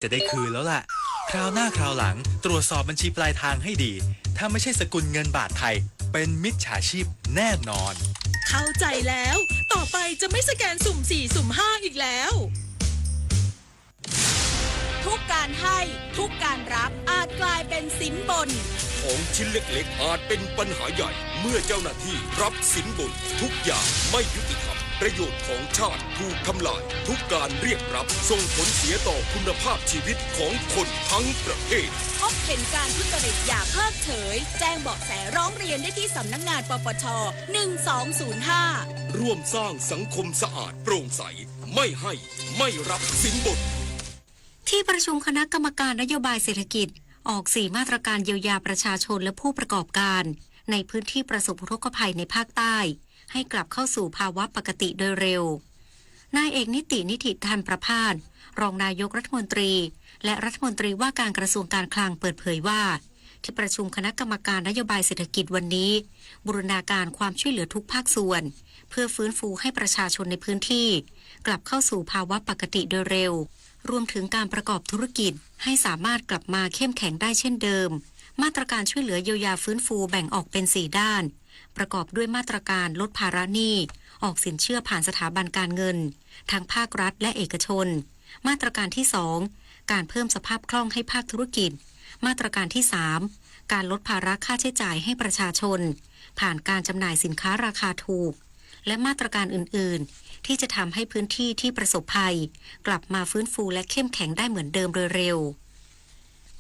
จะได้คืนแล้วล่ะ คราวหน้าคราวหลัง ตรวจสอบบัญชีปลายทางให้ดี ถ้าไม่ใช่สกุลเงินบาทไทย เป็นมิจฉาชีพแน่นอน เข้าใจแล้ว ต่อไปจะไม่สแกนสุ่มสี่ สุ่มห้า อีกแล้ว ทุกการให้ ทุกการรับ อาจกลายเป็นสินบน ของชิ้นเล็กๆ อาจเป็นปัญหาใหญ่ เมื่อเจ้าหน้าที่รับสินบน ทุกอย่างไม่ยุติธรรม ประโยชน์ของชาติถูกทำลาย ทุกการเรียกรับส่งผลเสียต่อคุณภาพชีวิตของคนทั้งประเทศ พบเห็นการทุจริตอย่าเพิกเฉย แจ้งเบาะแสร้องเรียนได้ที่สำนักงาน ปปช หนึ่งสองศูนย์ห้า ร่วมสร้างสังคมสะอาดโปร่งใส ไม่ให้ ไม่รับสินบน ที่ประชุมคณะกรรมการนโยบายเศรษฐกิจ ออก สี่ มาตรการเยียวยาประชาชนและผู้ประกอบการ ในพื้นที่ประสบอุทกภัยในภาคใต้ ให้กลับเข้าสู่ภาวะปกติโดยเร็ว นายเอกนิติ นิธิธันประภาส รองนายกรัฐมนตรี และรัฐมนตรีว่าการกระทรวงการคลังเปิดเผยว่า ที่ประชุมคณะกรรมการนโยบายเศรษฐกิจวันนี้ บูรณาการความช่วยเหลือทุกภาคส่วน เพื่อฟื้นฟูให้ประชาชนในพื้นที่ กลับเข้าสู่ภาวะปกติโดยเร็ว รวมถึงการประกอบธุรกิจให้สามารถกลับมาเข้มแข็งได้เช่นเดิม มาตรการช่วยเหลือเยียวยาฟื้นฟูแบ่งออกเป็น สี่ ด้าน ประกอบด้วยมาตรการลดภาระหนี้ ออกสินเชื่อผ่านสถาบันการเงิน ทั้งภาครัฐและเอกชน มาตรการที่ สอง การเพิ่มสภาพคล่องให้ภาคธุรกิจ มาตรการที่ สาม การลดภาระค่าใช้จ่ายให้ประชาชน ผ่านการจำหน่ายสินค้าราคาถูก และมาตรการอื่นๆ ที่จะทำให้พื้นที่ที่ประสบภัย กลับมาฟื้นฟูและเข้มแข็งได้เหมือนเดิมโดยเร็ว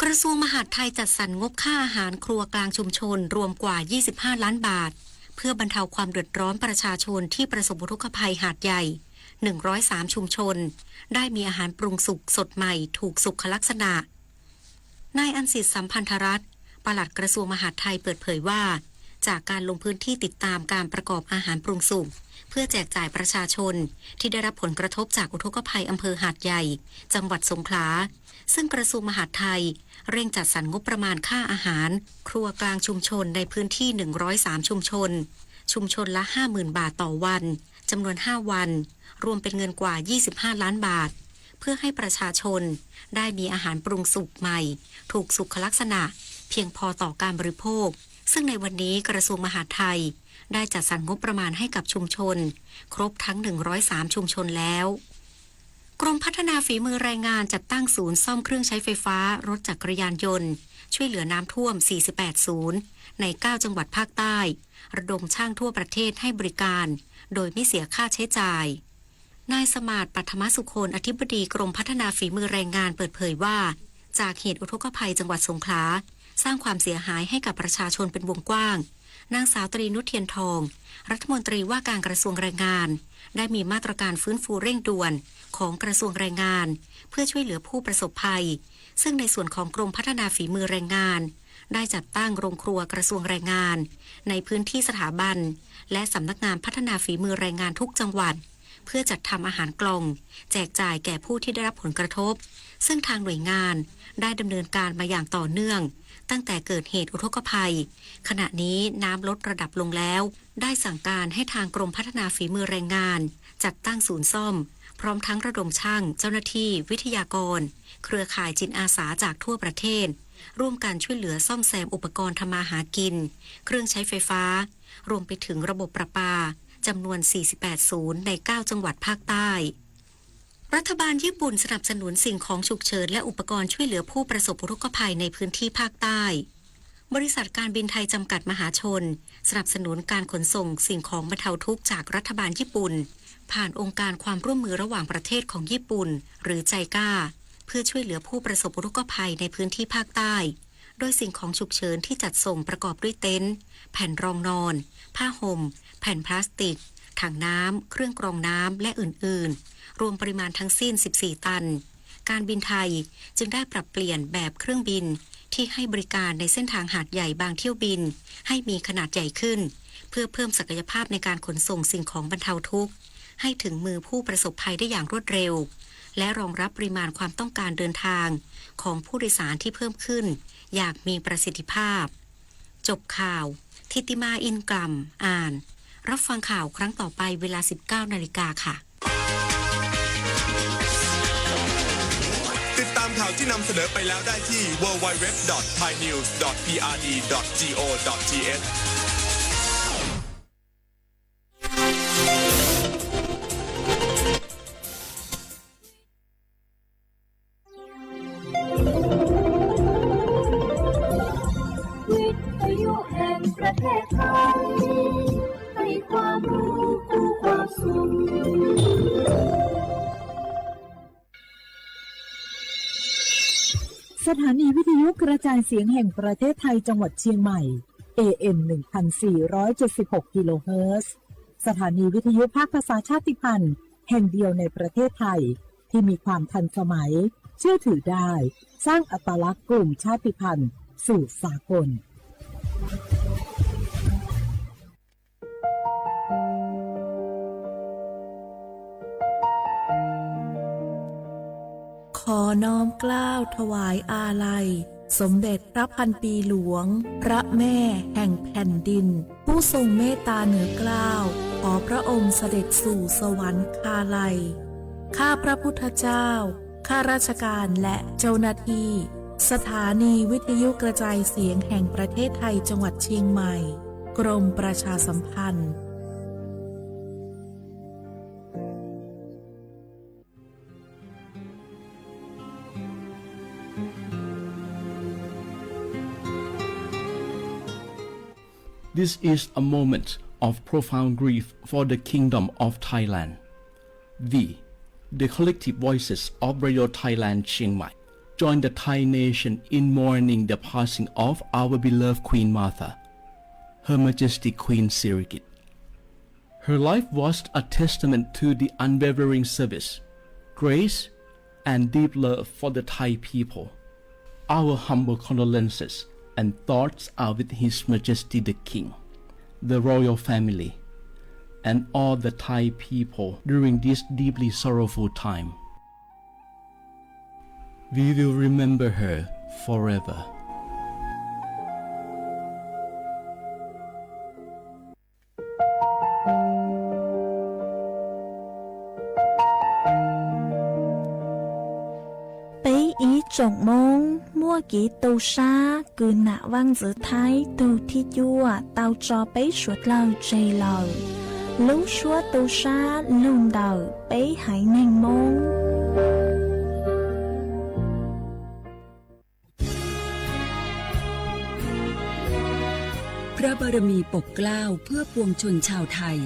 กระทรวงมหาดไทยจัดสรรงบค่าอาหารครัวกลางชุมชนรวมกว่า ยี่สิบห้า ล้านบาท เพื่อบรรเทาความเดือดร้อนประชาชนที่ประสบอุทกภัยหาดใหญ่ หนึ่งร้อยสาม ชุมชน ได้มีอาหารปรุงสุกสดใหม่ถูกสุขลักษณะ นายอันสิทธิ์ สัมพันธรัตน์ ปลัดกระทรวงมหาดไทยเปิดเผยว่า จากการลงพื้นที่ติดตามการประกอบอาหารปรุงสุก เพื่อแจกจ่ายประชาชนที่ได้รับผลกระทบจากอุทกภัยอำเภอหาดใหญ่ จังหวัดสงขลา ซึ่งกระทรวงมหาดไทยเร่งจัดสรรงบประมาณค่าอาหารครัวกลางชุมชนในพื้นที่ หนึ่งร้อยสาม ชุมชน ชุมชนละ ห้าหมื่น บาทต่อวัน จำนวน ห้า วัน รวมเป็นเงินกว่า ยี่สิบห้า ล้านบาท เพื่อให้ประชาชนได้มีอาหารปรุงสุกใหม่ ถูกสุขลักษณะ เพียงพอต่อการบริโภค ซึ่งในวันนี้กระทรวงมหาดไทยได้จัดสรรงบประมาณให้กับชุมชน ครบทั้ง หนึ่งร้อยสาม ชุมชนแล้ว กรมพัฒนาฝีมือแรงงานจัดตั้งศูนย์ซ่อมเครื่องใช้ไฟฟ้า รถจักรยานยนต์ ช่วยเหลือน้ำท่วม สี่สิบแปด ศูนย์ ใน เก้า จังหวัดภาคใต้ ระดมช่างทั่วประเทศให้บริการ โดยไม่เสียค่าใช้จ่าย นายสมาร์ท ปัทมสุคน อธิบดีกรมพัฒนาฝีมือแรงงานเปิดเผยว่า จากเหตุอุทกภัยจังหวัดสงขลา สร้างความเสียหายให้กับประชาชนเป็นวงกว้าง นางสาวตรีนุช เทียนทอง รัฐมนตรีว่าการกระทรวงแรงงาน ได้มีมาตรการฟื้นฟูเร่งด่วนของกระทรวงแรงงาน เพื่อช่วยเหลือผู้ประสบภัย ซึ่งในส่วนของกรมพัฒนาฝีมือแรงงาน ได้จัดตั้งโรงครัวกระทรวงแรงงาน ในพื้นที่สถาบัน และสำนักงานพัฒนาฝีมือแรงงานทุกจังหวัด เพื่อจัดทำอาหารกล่อง แจกจ่ายแก่ผู้ที่ได้รับผลกระทบ ซึ่งทางหน่วยงานได้ดำเนินการมาอย่างต่อเนื่อง ตั้งแต่เกิดเหตุอุทกภัย ขณะนี้น้ำลดระดับลงแล้ว ได้สั่งการให้ทางกรมพัฒนาฝีมือแรงงาน จัดตั้งศูนย์ซ่อม พร้อมทั้งระดมช่าง เจ้าหน้าที่ วิทยากร เครือข่ายจิตอาสาจากทั่วประเทศ ร่วมกันช่วยเหลือซ่อมแซมอุปกรณ์ทำมาหากิน เครื่องใช้ไฟฟ้า รวมไปถึงระบบประปา จำนวน สี่สิบแปด ศูนย์ ใน เก้า จังหวัดภาคใต้ รัฐบาลญี่ปุ่นสนับสนุนสิ่งของฉุกเฉินและอุปกรณ์ช่วยเหลือผู้ประสบอุทกภัยในพื้นที่ภาคใต้ บริษัทการบินไทยจำกัดมหาชน สนับสนุนการขนส่งสิ่งของบรรเทาทุกข์จากรัฐบาลญี่ปุ่น ผ่านองค์การความร่วมมือระหว่างประเทศของญี่ปุ่น หรือ ไจก้า เพื่อช่วยเหลือผู้ประสบอุทกภัยในพื้นที่ภาคใต้ โดยสิ่งของฉุกเฉินที่จัดส่งประกอบด้วยเต็นท์ แผ่นรองนอน ผ้าห่ม แผ่นพลาสติก ถังน้ำ เครื่องกรองน้ำ และอื่นๆ รวมปริมาณทั้งสิ้น สิบสี่ ตัน การบินไทยจึงได้ปรับเปลี่ยนแบบเครื่องบินที่ให้บริการในเส้นทางหาดใหญ่บางเที่ยวบิน ให้มีขนาดใหญ่ขึ้น เพื่อเพิ่มศักยภาพในการขนส่งสิ่งของบรรเทาทุกข์ ให้ถึงมือผู้ประสบภัยได้อย่างรวดเร็ว และรองรับปริมาณความต้องการเดินทางของผู้โดยสารที่เพิ่มขึ้นอย่างมีประสิทธิภาพ จบข่าว ธิติมา อินกล่ำ อ่าน รับฟังข่าวครั้งต่อไปเวลา สิบเก้า นาฬิกาค่ะ ติดตามข่าว ที่นำเสนอไปแล้วได้ที่ ดับเบิลยู ดับเบิลยู ดับเบิลยู ดอท ไทยนิวส์ ดอท พีอาร์ดี ดอท จี โอ ดอท ที เอช วิทยุแห่งประเทศไทย ให้ความรู้คู่ความสุข สถานีวิทยุกระจายเสียงแห่งประเทศไทยจังหวัดเชียงใหม่ เอ เอ็ม หนึ่งพันสี่ร้อยเจ็ดสิบหก กิโลเฮิรตซ์ สถานีวิทยุภาคภาษาชาติพันธุ์แห่งเดียวในประเทศไทย ที่มีความทันสมัย เชื่อถือได้ สร้างอัตลักษณ์กลุ่มชาติพันธุ์สู่สากล ขอน้อมเกล้าถวายอาลัย สมเด็จพระพันปีหลวง พระแม่แห่งแผ่นดิน ผู้ทรงเมตตาเหนือเกล้า ขอพระองค์เสด็จสู่สวรรคาลัย ข้าพระพุทธเจ้า ข้าราชการและเจ้าหน้าที่ สถานีวิทยุกระจายเสียงแห่งประเทศไทยจังหวัดเชียงใหม่ กรมประชาสัมพันธ์ This is a moment of profound grief for the Kingdom of Thailand. We, the collective voices of Radio Thailand Chiang Mai, join the Thai nation in mourning the passing of our beloved Queen Mother, Her Majesty Queen Sirikit. Her life was a testament to the unwavering service, grace, and deep love for the Thai people. Our humble condolences and thoughts are with His Majesty the King, the royal family, and all the Thai people during this deeply sorrowful time. We will remember her forever. ปี๋อีจ๋งโม้ง มั่วกีตูซา คือหน้าวังจือไทย ตูกที่จั่ว เตาจอเป๊ะสวดเล่าเจลา ลูกซัวตูซา ลูกเดา เป๊ะหายแน่งโม้ง พระบารมีปกเกล้าเพื่อปวงชนชาวไทย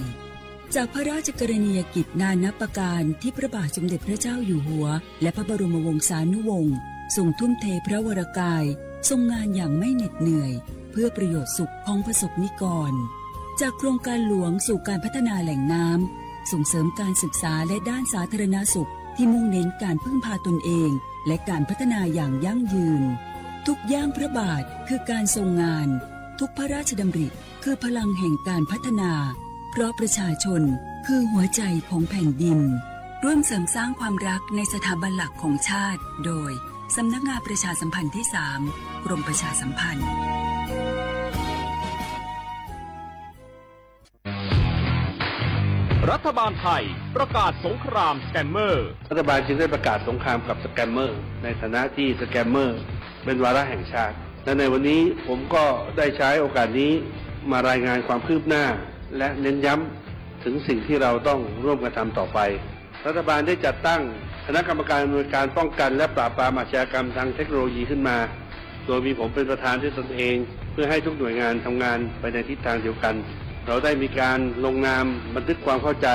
จากพระราชกรณียกิจนานับประการที่พระบาทสมเด็จพระเจ้าอยู่หัว และพระบรมวงศานุวงศ์ ทรงทุ่มเทพระวรกาย ทรงงานอย่างไม่เหน็ดเหนื่อย เพื่อประโยชน์สุขของประสบนิกร จากโครงการหลวงสู่การพัฒนาแหล่งน้ำ ส่งเสริมการศึกษาและด้านสาธารณสุข ที่มุ่งเน้นการพึ่งพาตนเอง และการพัฒนาอย่างยั่งยืน ทุกย่างพระบาทคือการทรงงาน ทุกพระราชดำริคือพลังแห่งการพัฒนา เพราะประชาชนคือหัวใจของแผ่นดิน ร่วมเสริมสร้างความรักในสถาบันหลักของชาติ โดย สำนักงานประชาสัมพันธ์ที่สาม กรมประชาสัมพันธ์ รัฐบาลไทยประกาศสงครามสแกมเมอร์ รัฐบาลจึงได้ประกาศสงครามกับสแกมเมอร์ ในฐานะที่สแกมเมอร์เป็นวาระแห่งชาติ และในวันนี้ผมก็ได้ใช้โอกาสนี้มารายงานความคืบหน้า และเน้นย้ำถึงสิ่งที่เราต้องร่วมกันทำต่อไป รัฐบาลได้จัดตั้งคณะกรรมการอำนวยการป้องกันและปราบปรามอาชญากรรมทางเทคโนโลยีขึ้นมา โดยมีผมเป็นประธานด้วยตนเอง เพื่อให้ทุกหน่วยงานทำงานไปในทิศทางเดียวกัน เราได้มีการลงนามบันทึกความเข้าใจ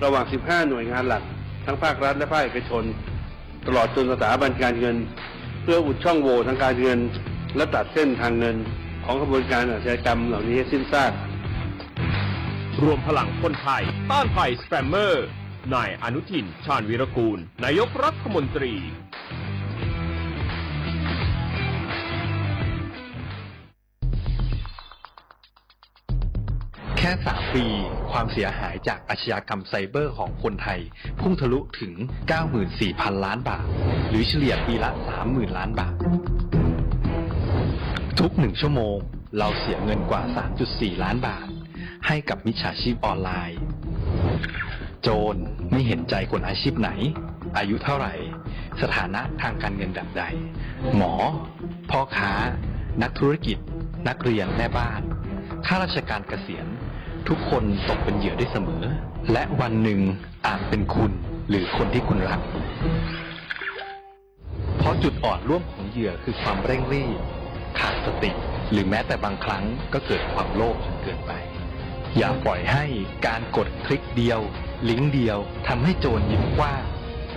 ระหว่าง สิบห้า หน่วยงานหลัก ทั้งภาครัฐและภาคเอกชน ตลอดจนสถาบันการเงิน เพื่ออุดช่องโหว่ทางการเงิน และตัดเส้นทางเงิน ของขบวนการอาชญากรรมเหล่านี้ให้สิ้นซาก รวมพลังคนไทยต้านภัยสแกมเมอร์ นายอนุทิน ชาญวีรกูล นายกรัฐมนตรี แค่ สาม ปี ความเสียหายจากอาชญากรรมไซเบอร์ของคนไทย พุ่งทะลุถึง เก้าหมื่นสี่พัน ล้านบาท หรือเฉลี่ยปีละ สามหมื่น ล้านบาท ทุกหนึ่งชั่วโมง เราเสียเงินกว่า สามจุดสี่ ล้านบาท ให้กับมิจฉาชีพออนไลน์ โจรไม่เห็นใจคนอาชีพไหน อายุเท่าไหร่ สถานะทางการเงินแบบใด หมอ พ่อค้า นักธุรกิจ นักเรียนแม่บ้าน ข้าราชการเกษียณ ทุกคนตกเป็นเหยื่อได้เสมอ และวันหนึ่งอาจเป็นคุณหรือคนที่คุณรัก เพราะจุดอ่อนร่วมของเหยื่อคือความเร่งรีบ ขาดสติ หรือแม้แต่บางครั้งก็เกิดความโลภจนเกินไป อย่าปล่อยให้การกดคลิกเดียว ลิงก์เดียวทำให้โจรยิ้มกว้าง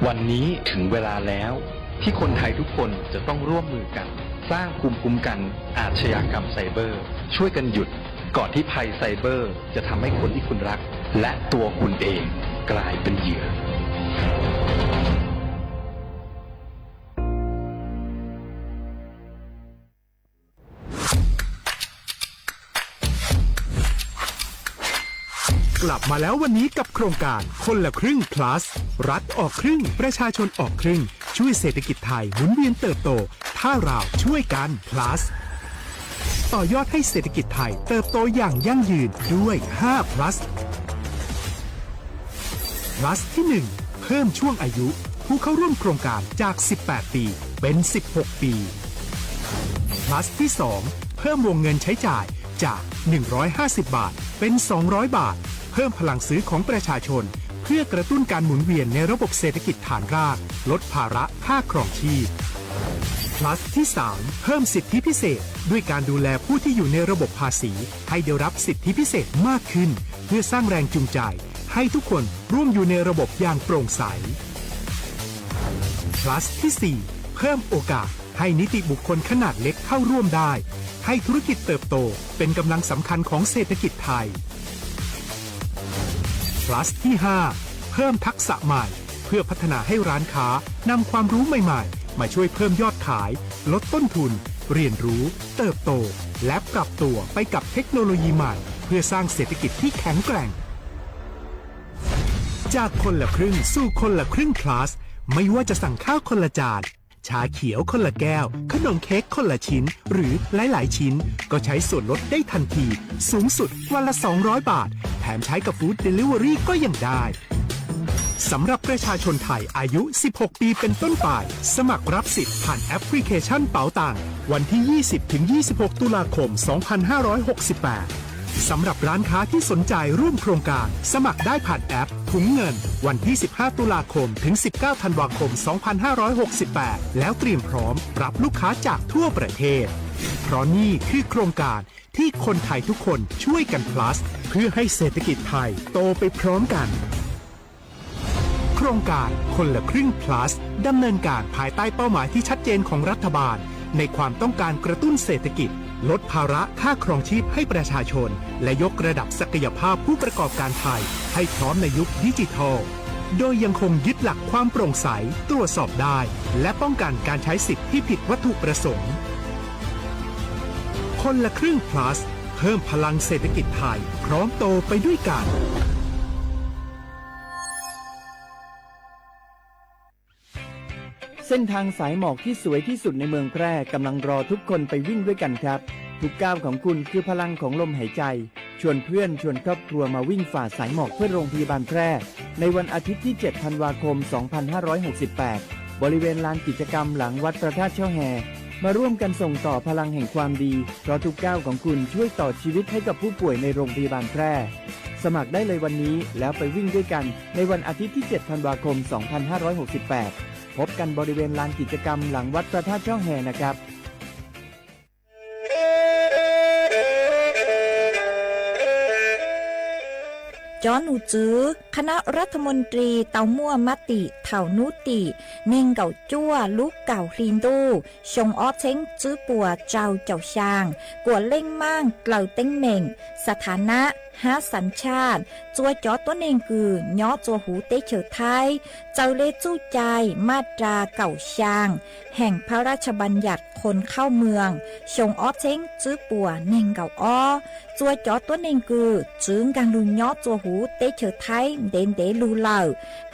วันนี้ถึงเวลาแล้วที่คนไทยทุกคนจะต้องร่วมมือกัน สร้างภูมิคุ้มกันอาชญากรรมไซเบอร์ ช่วยกันหยุดก่อนที่ภัยไซเบอร์จะทำให้คนที่คุณรัก และตัวคุณเองกลายเป็นเหยื่อ กลับมาแล้ววันนี้กับโครงการคนละครึ่ง plus รัฐออกครึ่ง ประชาชนออกครึ่ง ช่วยเศรษฐกิจไทยหมุนเวียนเติบโต ถ้าเราช่วยกัน plus ต่อยอดให้เศรษฐกิจไทยเติบโตอย่างยั่งยืนด้วย ห้า plus plus ที่ หนึ่ง เพิ่มช่วงอายุผู้เข้าร่วมโครงการจาก สิบแปด ปี เป็น สิบหก ปี plus ที่ สอง เพิ่มวงเงินใช้จ่ายจาก หนึ่งร้อยห้าสิบ บาท เป็น สองร้อย บาท เพิ่มพลังซื้อของประชาชน เพื่อกระตุ้นการหมุนเวียนในระบบเศรษฐกิจฐานราก ลดภาระค่าครองชีพ plus ที่ สาม เพิ่มสิทธิพิเศษ ด้วยการดูแลผู้ที่อยู่ในระบบภาษี ให้ได้รับสิทธิพิเศษมากขึ้น เพื่อสร้างแรงจูงใจ ให้ทุกคนร่วมอยู่ในระบบอย่างโปร่งใส plus ที่ สี่ เพิ่มโอกาสให้นิติบุคคลขนาดเล็กเข้าร่วมได้ ให้ธุรกิจเติบโตเป็นกำลังสำคัญของเศรษฐกิจไทย plus ที่ ห้า เพิ่มทักษะใหม่ เพื่อพัฒนาให้ร้านค้านำความรู้ใหม่ๆ มาช่วยเพิ่มยอดขาย ลดต้นทุน เรียนรู้ เติบโต และปรับตัวไปกับเทคโนโลยีใหม่ เพื่อสร้างเศรษฐกิจที่แข็งแกร่ง จากคนละครึ่งสู่คนละครึ่ง plus ไม่ว่าจะสั่งข้าวคนละจาน ชาเขียวคนละแก้ว ขนมเค้กคนละชิ้น หรือหลายๆ ชิ้น ก็ใช้ส่วนลดได้ทันที สูงสุดวันละ สองร้อย บาท แถมใช้กับ Food Delivery ก็ยังได้ สำหรับประชาชนไทยอายุ สิบหก ปีเป็นต้นไป สมัครรับสิทธิ์ผ่านแอปพลิเคชันเป๋าตัง วันที่ ยี่สิบ ถึง ยี่สิบหก ตุลาคม สองพันห้าร้อยหกสิบแปด สำหรับร้านค้าที่สนใจร่วมโครงการ สมัครได้ผ่านแอปถุงเงิน วันที่ สิบห้า ตุลาคม ถึง สิบเก้า ธันวาคม สองพันห้าร้อยหกสิบแปด แล้วเตรียมพร้อมรับลูกค้าจากทั่วประเทศ เพราะนี่คือโครงการที่คนไทยทุกคนช่วยกัน plus เพื่อให้เศรษฐกิจไทยโตไปพร้อมกัน โครงการคนละครึ่ง plus ดำเนินการภายใต้เป้าหมายที่ชัดเจนของรัฐบาล ในความต้องการกระตุ้นเศรษฐกิจ ลดภาระค่าครองชีพให้ประชาชน และยกระดับศักยภาพผู้ประกอบการไทย ให้พร้อมในยุคดิจิทัล โดยยังคงยึดหลักความโปร่งใส ตรวจสอบได้ และป้องกันการใช้สิทธิ์ที่ผิดวัตถุประสงค์ คนละครึ่ง plus เพิ่มพลังเศรษฐกิจไทย พร้อมโตไปด้วยกัน เส้นทางสายหมอกที่สวยที่สุดในเมืองแพร่กำลังรอทุกคนไปวิ่งด้วยกันครับ ทุกก้าวของคุณคือพลังของลมหายใจ ชวนเพื่อนชวนครอบครัวมาวิ่งฝ่าสายหมอกเพื่อโรงพยาบาลแพร่ ในวันอาทิตย์ที่ เจ็ด ธันวาคม สองพันห้าร้อยหกสิบแปด บริเวณลานกิจกรรมหลังวัดพระธาตุช่อแฮ มาร่วมกันส่งต่อพลังแห่งความดี เพราะทุกก้าวของคุณช่วยต่อชีวิตให้กับผู้ป่วยในโรงพยาบาลแพร่ สมัครได้เลยวันนี้แล้วไปวิ่งด้วยกันในวันอาทิตย์ที่ เจ็ด ธันวาคม สองพันห้าร้อยหกสิบแปด พบกันบริเวณลานกิจกรรมหลังวัดพระธาตุช่อแฮนะครับ Cov num tswv คณะรัฐมนตรี tau muaj mab tim thaum hnub tim nees nkaum cuaj lub kaum hli ntuj xyoo ob txheeb tswb puas rau caum xyaa kuas leej maaj dlaws teeb meem, สถานะ hab สัญชาติ txua cov tuab neeg kws nyob txua huv teb chaws Thaib, txaws le txuj cai maj ras kaum xyaa แห่งพระราชบัญญัติคนเข้าเมือง xyoo ob txheeb tswb puas nees nkaum ob. Txua cov tuab neeg kws tswv nkaag lug nyob txua huv teb chaws Thaib ntev ntev lug lawm,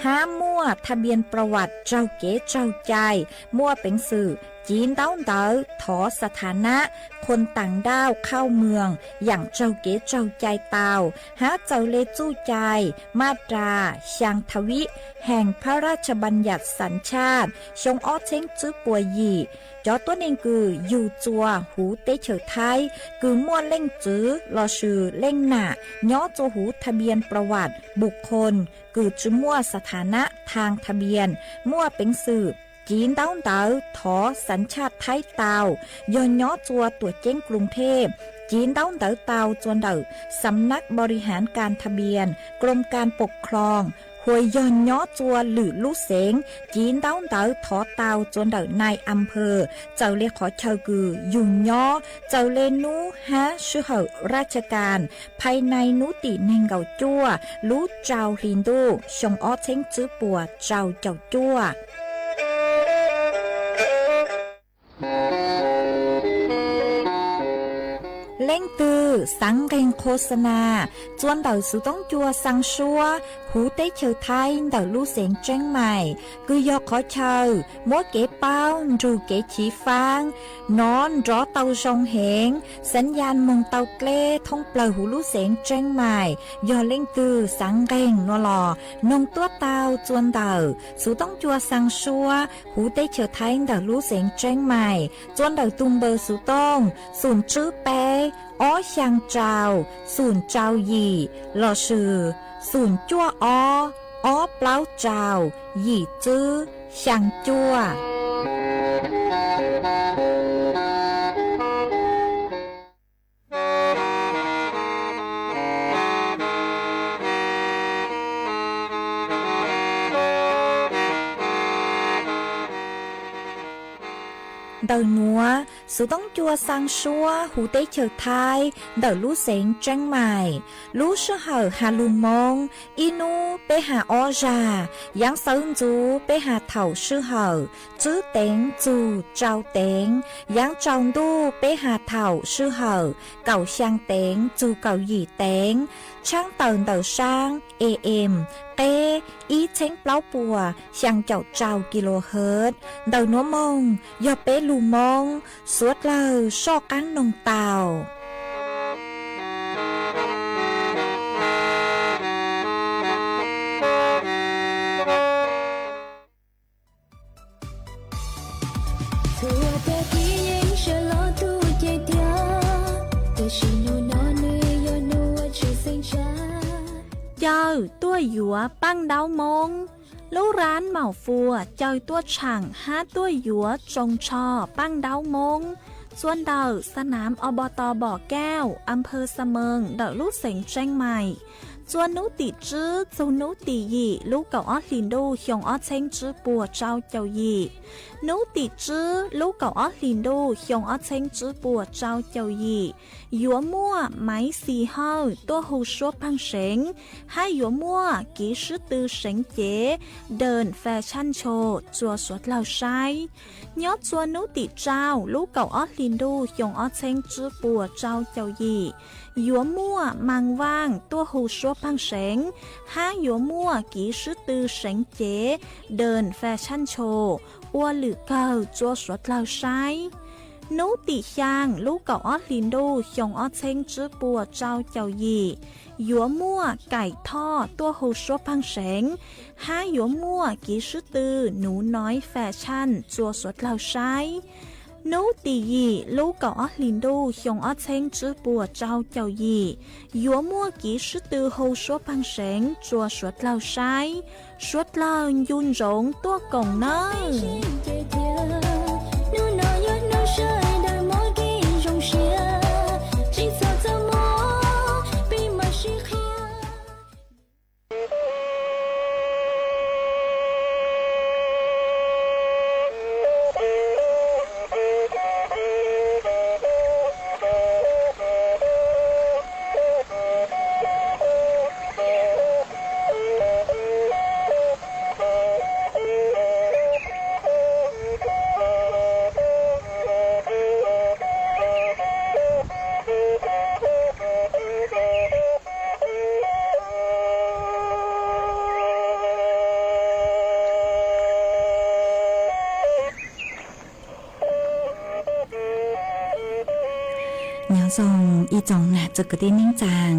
hab muaj ทะเบียนประวัติ raug kev raug cai, muaj peev xwm civ ntaub ntawv thov สถานะ คนต่างด้าวเข้าเมือง yaam raug kev raug cai tau. tau hab txawm le txuj cai maj ras xyaa tha vib heem phab raj tshaj npaj nyam xav tshaj xyoo ob txheeb tswb puas yim, cov tuab neeg kws yug txua huv teb chaws Thaib kws muaj leej txwv lossis leej nam nyob txua huv tha npias pla vam npus qhoos kws tsi muaj xav thav nab thaab tha npias muaj peev xwm civ ntaub ntawv thov xav tshaj Thaib tau, yog nyob txua tuam ceeb Kloos Thej, civ ntaub ntawv tau txua ntawm Xam nab Npau Ri Haav Kas Tha Npias Kloos Kas Pom Khloos, hos yog nyob txua lwm lub xeev, civ ntaub ntawv thov tau txua ntawm nai a phawj, txawm le qhov chaw kws yug nyob, txawm le nub hab sij hawm raj tshaj kas, phaj nai nub tim neeg nkaum cuaj lub rau hli ntuj xyoo ob txheeb tswb puas rau caum cuaj. Leej twg xaav nqeeg qho xa nas txua ntawm xuv toob cua xaa suab huv teb chaws Thaib ntawm lub xeev Tseeb Mais, kws yog qhov chaw muab kev paub nrug kev chiv faab, nov nrov tau zoo heev, xaav yas moog tau dleb thoob plawg huv lub xeev Tseeb Mais, yog leej twg xaav nqeeg nuav los noog tuab tau txua ntawm xuv toob cua xaa suab huv teb chaws Thaib ntawm lub xeev Tseeb Mais, txua ntawm tug npawb xuv tooj xum tswb peb ob xyaa rau xum rau yim lossis xum cuaj ob ob plaub rau yim tswb xyaa cuaj. Ntawm nuav, xuv toob cua xaa suab huv teb chaws Thaib ntawm lub xeev Tseeb Mais, lub sij hawm has lug Moob, ib nub peb has ob zag, yaav xawv ntxuv peb has thaum sij hawm tswb teev txug rau teev, yaav tsaus ntuj peb has thaum sij hawm kaum xyaa teev txug kaum yim teev, tshaab tawm ntawm saab A M qeb ib txheeb plaub puas xyaa caum rau kilohertz. Ntawm nuav moog yog peb lug Moob, suav dlawg soj qaab noog tau. Caw tuaj yuav Paaj Ntaub Moob. Lub rab maum fuas caw tuaj tshaam hab tuaj yuav tsoos tsho Paaj Ntaub Moob, txua ntawm Xa Nam Ob Tog Npom Kauj, a phawj Xa Mees ntawm lub xeev Tseeb Mais, txua nub tim tswb txug nub tim yim lub kaum ob hlis ntuj xyoo ob txheeb tswb puas rau caum yim. Nub tim tswb lub kaum ob hlis ntuj xyoo ob txheeb tswb puas rau caum yim, yuav muaj Maiv Xis Hawj tuaj hu suab phaaj seev, hab yuav muaj Kiv Swb Tw Seev Cev Dawm Fas Tshaj Ncho txua suav dlawg saib. Nyob txua nub tim rau lub kaum ob hlis ntuj xyoo ob txheeb tswb puas rau caum yim, yuav muaj Maas Vaaj tuaj hu suab phaaj seev, hab yuav muaj Kiv Swb Tw Seev Cev Dawm Fas Tshaj Ncho ua lwm kawg txua suav dlawg saib. Nub tim xyaa lub kaum ob hlis ntuj xyoo ob txheeb tswb puas rau caum yim, yuav muaj Kaim Thoj tuaj hu suab phaaj seev, hab yuav muaj Kiv Swb Tw Nuv Noiv Fas Tshaj txua suav dlawg saib. Nub tim yim lub kaum ob hlis ntuj xyoo ob txheeb tswb puas rau caum yim, yuav muaj Kiv Swb Tw hu suab phaaj seev txua suav dlawg saib. Suav dlawg ncu ntsoov tuaj koom nawb. Txoog ib tsoom nam txwv kwv tij neej tsaa,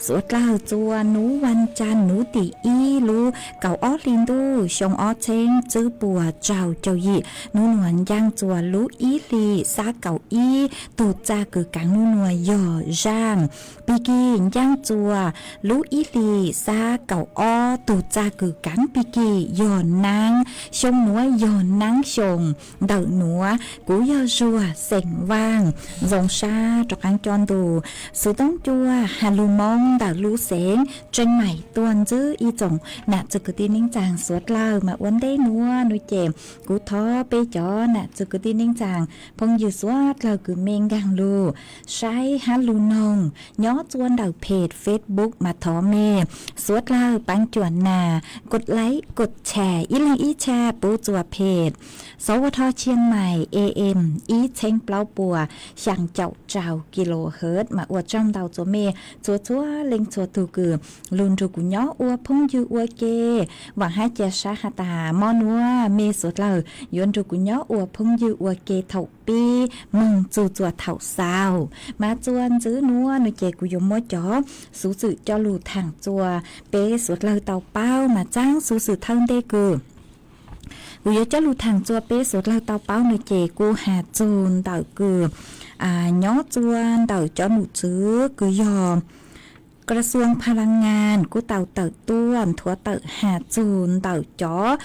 suav dlawg txua nuav vas cas nuav tim ib lub kaum ob hli ntuj xyoo ob txheeb tswb puas tsaug caug yim, nub nuav ncaaj txua lub ib hli xab kaum ib, tug txaj kws kaav nub nuav yog zaaj pig kig, ncaaj txua lub ib hli xab kaum ob, tug txaj kws kaav pig kig yog naab, xyoo nuav yog naab xyoo ntawm nuav. Kuv yog Zuag xeem Vaaj, zoo sab rov qaab coj ntu xuv toob cua has lug Moob ntawm lub xeev Tseem Maim tuaj ntsib ib tsoom nam txwv kwv tij neej tsaa suav dlawg. Mas ua ntej nuav nuav ces kuv thov peb cov nam txwv kwv tij neej tsaa phooj ywg suav dlawg kws mej nkaag lug saib hab lug noog nyob txua ntawm peg Facebook mas thov mej suav dlawg paab cuam nas, kos laib kos tshais ib leeg ib tshaj pub txua peg Sawv Ua Dho Tshiaj Mais A M ib txheeb plaub puas xyaa caum rau kilohertz. Mas ua tsaug ntau txua mej txhua txhua leej txhua tug kws lug nrug kuv nyob ua phooj ywg ua ke. Vaam hab ca sab has tas mob nuav mej suav dlawg yuav nrug kuv nyob ua phooj ywg ua ke thaum pib moog txug txua thaum xaus. Mas txua ntswb nuav nuav ces kuv yuav muab cov xuv xwm coj lug thaam txua peb suav dlawg tau paub. Mas txaam xuv xwm thawj ntej kws kuv yuav coj lug thaam txua peb suav dlawg tau paub nuav ces kuj has txug ntawm kws nyob txua ntawm cov num tswv kws yog Kra Xuam Pha Laa Ngaa kuj tau tawm tuaj nthuav tawm has txug ntawm cov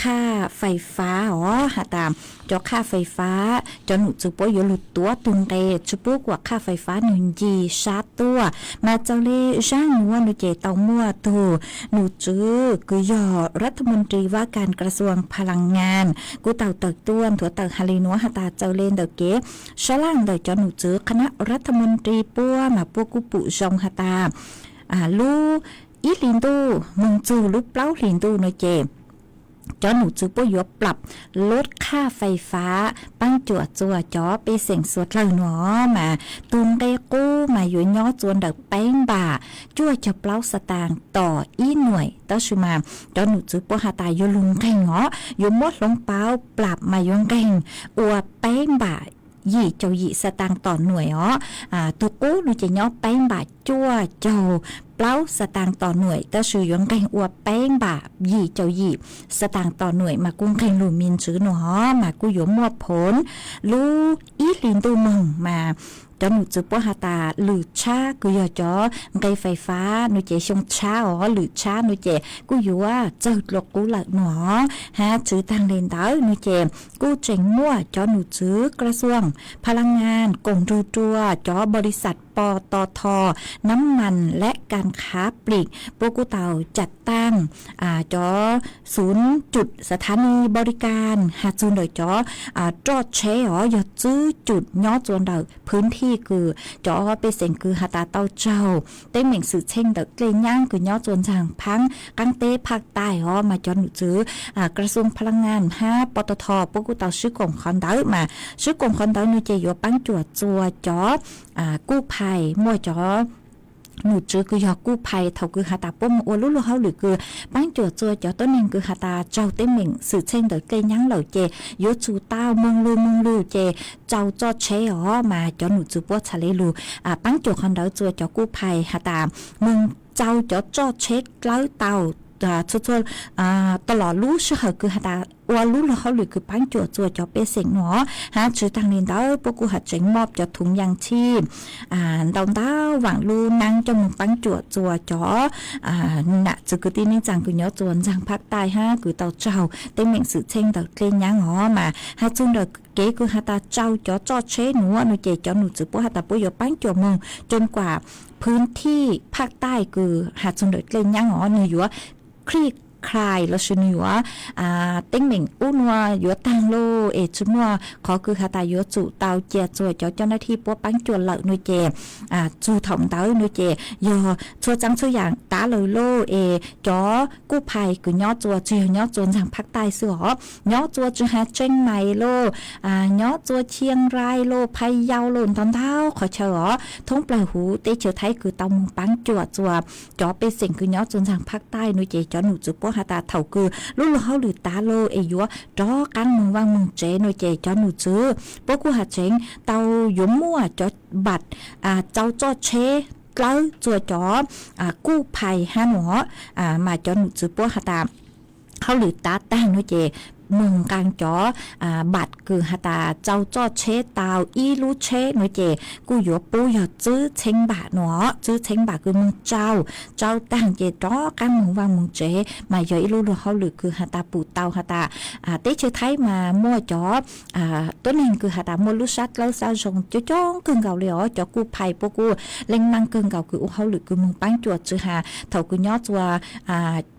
qhaj fais fab os, has tas cov qhaj fais fab cov num tswv puab yuav lug tuav tug nqe tsi pub kuas qhaj fais fab nwg nci sab tuaj. Mas txawm le zaaj nuav nuav ces tau muaj tug num tswv kws yog Rathmantri Vakas Kra Xuam Pha Laa Ngaa kuj tau tawm tuaj nthuav tawm has le nuav has tas txawm le ntawm kev sab laj ntawm cov num tswv Khana Rathmantri puab mas puab kuj pum zoo has tas lub ib hli ntuj moog txug lub plaub hli ntuj nuav ces cov num tswv puab yuav plab lub qhaj fais fab paab cuam txua cov pej xeem suav dlawg nuav. Mas tug nqe qub mas yuav nyob txua ntawm peeb npam cuaj caug plaub xav taas tom ib nuaim, tab sis mas cov num tswv puab has tas yuav lug nqeeg os, yuav muab hloov pauv plab mas yuav nqeeg ua peeb npam yim caum yim xav taas tom nuaim os. Tug qub nuav ces nyob peeb npam cuaj caug plaub xav taas tom nuaim, tab sis yuav nqeeg ua peeb npam yim caum yim xav taas tom nuaim mas kuj nqeeg lug me ntswv nuav os, mas kuj yuav muaj phoov lub ib hli ntuj moog mas cov num tswv puab has tas lwm tshab kws yog cov nqe fais fab nuav ces xyoo tshab os, lwm tshab nuav ces kuj yuav txawg dlua qub lawm nuav. Hab tsi taag le ntawd nuav ces kuj tseem muaj cov num tswv Kra Xuam Pha Laa Ngaa koom nrug rua cov npau li xas Pov Tov Thov Nam Mas lab Kas Khav Plim puab kuj tau cam taaj cov xuv cum xav thav ni npau li kas has txug ntawm cov roj tsheb os, yog tswb cum nyob txua ntawm phwv thij kws cov pej xeem kws has tas tau tsaug teeb meem xwm txheej ntawm dlej nyaab kws nyob txua ntxaag phaab qaab teb phaj taij os. Mas cov num tswv Kra Xuam Pha Laa Ngaa hab Pov Tov Thov puab kuj tau swb koom qhov ntawd, mas swb koom qhov ntawd nuav ces yuav paab cuam txua cov kuj phais, muaj cov num tswv kws yog kuj phais thaum kws has tas puab moog ua lub luag hauj lwm kws paab cuam txua cov tuab neeg kws has tas tsaug teeb meem xwm txheej ntawm dlej nyaab lawm ces yuav tsum tau moog lug moog lug ces tsau roj tsheb os. Mas cov num tswv puab txhad le lug paab cuam qhov ntawd txua cov kuj phais has tas moog tsau cov roj tsheb dlawb tau txhua txhua tau los lub sij hawm kws has tas ua lub luag hauj lwm kws paab cuam txua cov pej xeem nuav. Hab tsi taag le ntawd puab kuj has tseev mob cov thuv yaas txhij ntau ntau vaam lub naab coj moog paab cuam txua cov nam txwv kwv tij neej tsaa kws nyob txua ntxaag phaj taij hab kws tau tsaug teeb meem xwm txheej ntawm dlej nyaab os. Mas has txug ntawm kev kws has tas tsau cov roj tsheb nuav nuav ces cov num tswv puab has tas puab yuav paab cuam moog coom kuam phwv thij phaj taij kws has txug ntawm dlej nyaab os, nwg yuav klij klais lossis nwg yuav teeb meem ub nuav yuav taag lauj, es tsi muaj qhov kws has tas yuav tsum tau cia txua cov coj nab thij puab paab cuam lawm nuav ces txug thaum ntawd nuav ces yog txhua tsaab txhua yaam tav lawm lauj, es cov kuj phais kws nyob txua tsi yog nyob txua ntxaag phaj taij xwb os, nyob txua tsi has Tseeb Mais lauj, nyob txua Chiang Rai lauj, Phaj Yau lauj, ntau ntau qhov chaw os, thoob plawg huv teb chaws Thaib kws tau moog paab cuam txua cov pej xeem kws nyob txua ntxaag phaj taij nuav ces cov num tswv puab has tas thaum kws lub luag hauj lwm tav lawm es yuav rov qaab moog vaaj moog tsev no ces cov num txwv puab kuj has tseev tau yuav muaj cov npaam tsau txoj tsheb dlawb txua cov kuj phais hab no, mas cov num txwv puab has tas hauj lwm tav taag no ces moog nqaa cov npaam kws has tas tsau txoj tsheb tau ib lub tsheb no ces kuj yuav pub yog tswb txheeb npaam no, tswb txheeb npaam kws moog tsau, tsau taag ces rov qaab moog vaaj moog tsev. Mas yog ib lub luag hauj lwm kws has tas pum tau has tas teb chaws Thaib mas muaj cov tuab neeg kws has tas muaj lub sab dlawb sab zoo coob coob kawg nkaus li os. Cov kuj phais puab kuj leej maaj kawg nkaus kws ua hauj lwm kws moog paab cuam tsi has thaum kws nyob txua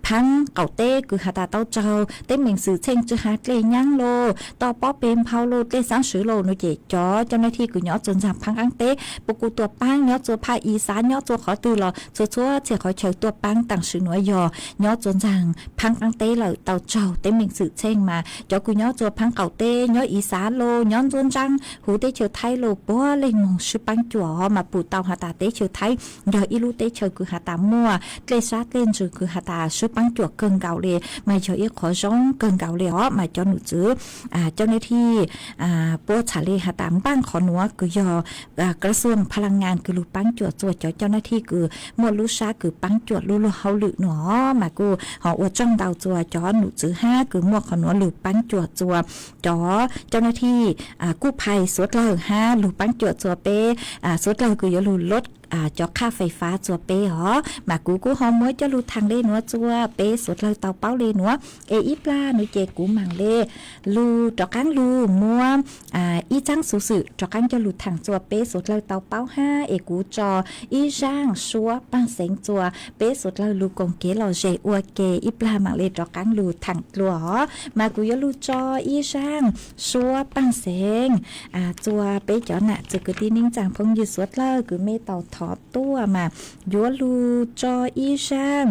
phaab qaum teb kws has tas tau tsaug teeb meem xwm txheej tsi has dlej nyaab los toj pob pes nphau los dlej xaab swv los no ces cov coj nab thij kws nyob txua ntxaag phaab qaab teb puab kuj tuaj paab, nyob txua phaj i xav nyob txua qhov twg los txhua txhua txhia qhov chaw tuaj paab. Taam sim nuav yog nyob txua ntxaag phaab qaab teb lawm tau tsaug teeb meem xwm txheej mas cov kws nyob txua phaab qaum teb nyob i xav los nyob ntxuab ntsaab huv teb chaws Thaib los puab leej moog swb paab cuam mas pum tau has tas teb chaws Thaib yog ib lub teb chaws kws has tas muaj dlej sab dlej ntsws kws has tas swb paab cuam kawg nkaus li, mas yog ib qhov zoo kawg nkaus li os. Mas cov num txwv coj nab thij puab txhad le has tas npaaj qhov nuav kws yog kras xuam pha la ngaa kws lug paab cuam txua cov coj nab thij kws muaj lub sab kws paab cuam lub luag hauj lwm no mas kuj ho ua tsaug ntau txua cov num txwv hab kws muaj qhov nuav lug paab cuam txua cov coj nab thij kuj phais suav dlawg hab lug paab cuam txua peb suav dlawg kws yuav lug lub cov qhaj fais fav txua peb os. Mas kuv kuj ho muab coj lug thaam le nuav txua peb suav dlawg tau paub le nuav es ib plag nuav ces kuv maam le lug rov qaab lug muab ib tsaab xuv xwm rov qaab coj lug thaam txua peb suav dlawg tau paub hab es kuv tso ib zaaj suab paaj xeev txua peb suav dlawg lug koom kev lom zem ua ke. Ib plag maam le rov qaab lug thaam dlua os. Mas kuv yuav lug tso ib zaaj suab paaj xeev txua peb cov nam txiv kwv tij neej tsaa phooj ywg suav dlawg kws mej tau thov tuaj mas yuav lug tso ib zaaj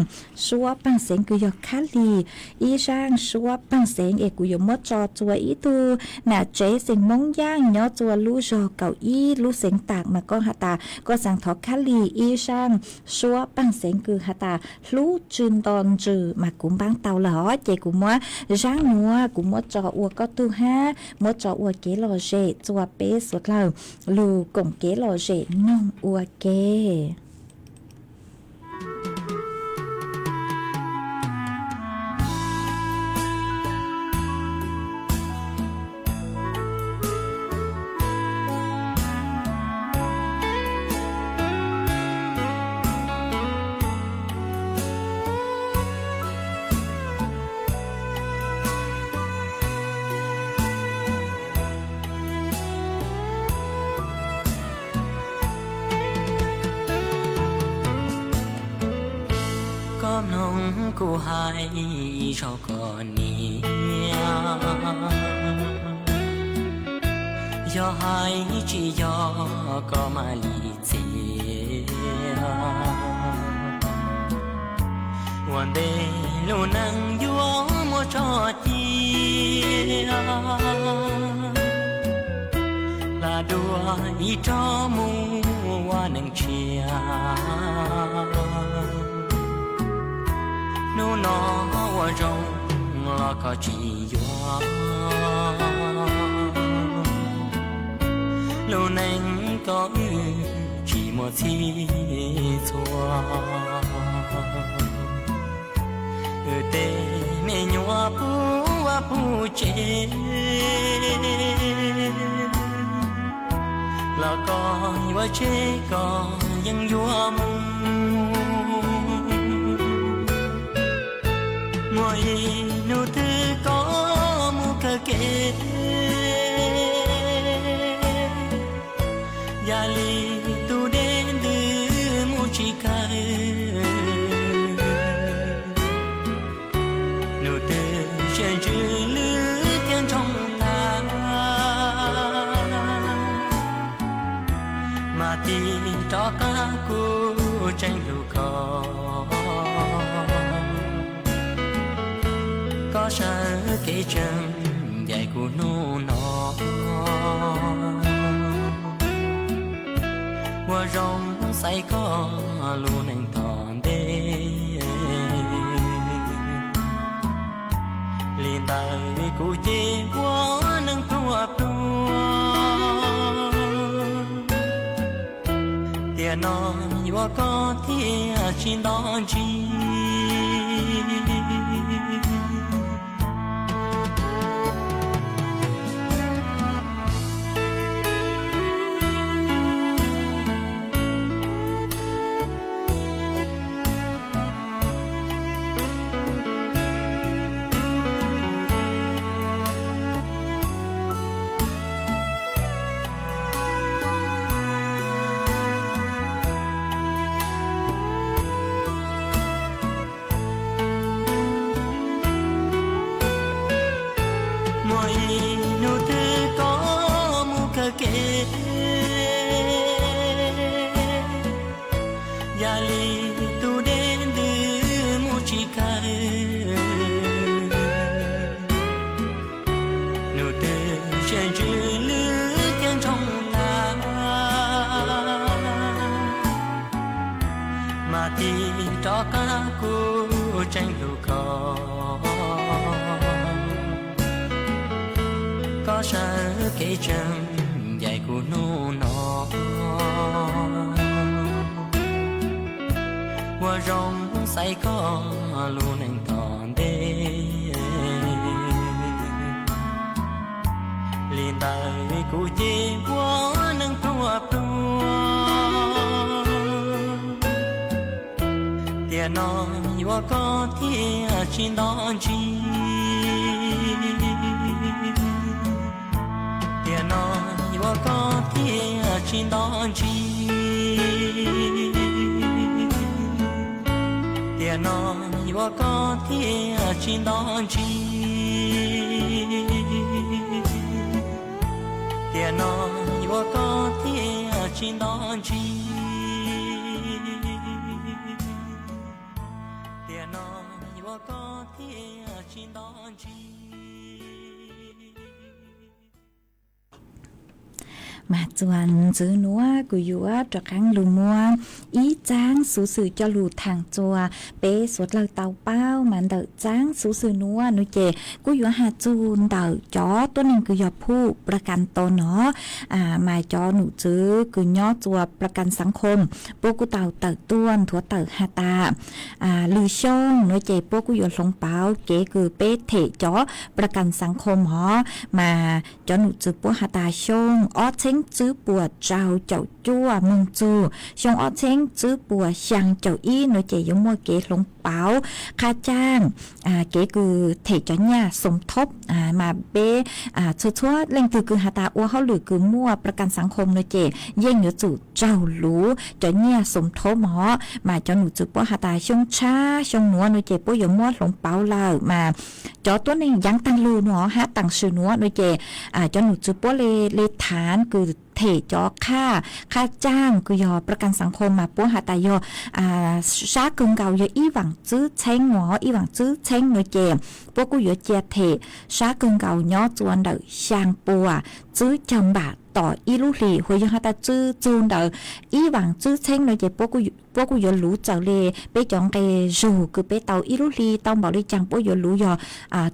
suab paaj xeev kws yog khab lig, ib zaaj suab paaj xeev es kuv yuav muab tso txua ib tug nam tsev xeem Moob Yaaj nyob txua lub zog kaum ib lub xeev Taam mas koj has tas koj xaa thov khab lig ib zaaj suab paaj xeev kws has tas hlub tsw nto ntsws mas kuv npaab tau lawm os. Ces kuv muab zaaj nuav kuv muab tso ua koj tug hab muab tso ua kev lom zem txua peb suav dlawg lug koom kev lom zem noog ua ke. Koj mloog kuv hais ib zaug koj niam, yog hais tsis yog koj mam li txiav. Ua ntej lub neej yuav muaj tso cia, plam dua ib tsob mus ua neej tshiab. Hnub no ua zoo los koj tsis yuav, lub neej koj wb tsis muaj txhij txhua. Wb tej me nyuam puv ua puv tsev, los koj yuav tsev koj yeej yuav mus. Muaj ib hnub twg koj mus kawg kev, yam li tus dej ntws mus tsis kawg. Nub twg sib ntsib lwm tiam ntsoog tag, mas tig rov qab kuv tseem hlub koj. Koj sawv kev tseem ncaim kuv hnub no, ua zoo xaiv koj lub neej tom ntej. Kuv ces ua neeg pluag pluag, tiam no yuav koj thiaj tsis nto ntsis. Muaj ib hnub twg koj mus kawm kev, yam li tus dej ntws mus tsis kawg. Hnub twg sawv ntsws lwm tiag ntsoog tag, mas tig rov qab kuv tseem hlub koj. Koj sawv kev tseem ncaim kuv hnub no, ua zoo xaiv koj lub neej tom ntej. Li ntawd kuv ces ua neeg pluag pluag, tiam no yuav koj thiaj tsis nto ntsis. Tiam no yuav koj thiaj tsis nto ntsis. Tiam no yuav koj thiaj tsis nto ntsis. Tiam no yuav koj thiaj tsis nto ntsis. Tiam no yuav koj thiaj tsis nto ntsis. Mas txuas ntxiv nuav kuv yuav rov qab lug muab ib txaab xuv xwm coj lug thaam txug peb suav dlawg tau paub. Mas ntawm txaab xuv xwm nuav nuav ces kuj yuav has txug ntawm cov tuab neeg kws yog phuj pla kas to no. Mas cov num tswv kws nyob txuas pla kas xaav khoo puab kuj tau tawm tuaj nthuav tawm has tas lwm xyoo nuav ces puab kuj yuav hloov pauv kev kws peb them cov pla kas xaav khoo hov. Mas cov num tswv puab has tas xyoo ob txheeb tswb puas rau caum cuaj moog txug xyoo ob txheeb tswb puas xyaa caum ib nuav ces yuav muaj kev hloov pauv qhab caag kev kws them cov nyaj xoom thoob. Mas peb txhua txhua leej twg kws has tas ua hauj lwm kws muaj pla kas xaav khoo nuav ces yeej yuav tsum raug luv cov nyaj xoom thoob hov. Mas cov num tswv puab has tas xyoo tshab xyoo nuav nuav ces puab yuav muab hloov pauv lawm. Mas cov tuab neeg yaav taag lug nuav hab taam sim nuav nuav ces cov num tswv puab le thaav kws them cov qhab, qhab caag kws yog pla kas xaav khoo mas puab has tas yog sab kawg nkaus yog ib vaam tswb txheeb nuav, ib vaam tswb txheeb nuav ces puab kuj yuav cia them sab kawg nkaus nyob txuas ntawm xyaa puas tswb caug npam tom ib lub hlis. Hos yog has tas tswb txug ntawm ib vaam tswb txheeb nuav ces puab kuj yuav luv txawm le peb cov nqe zug kws peb tau ib lub hli tau npaum le caag puab yuav luv yog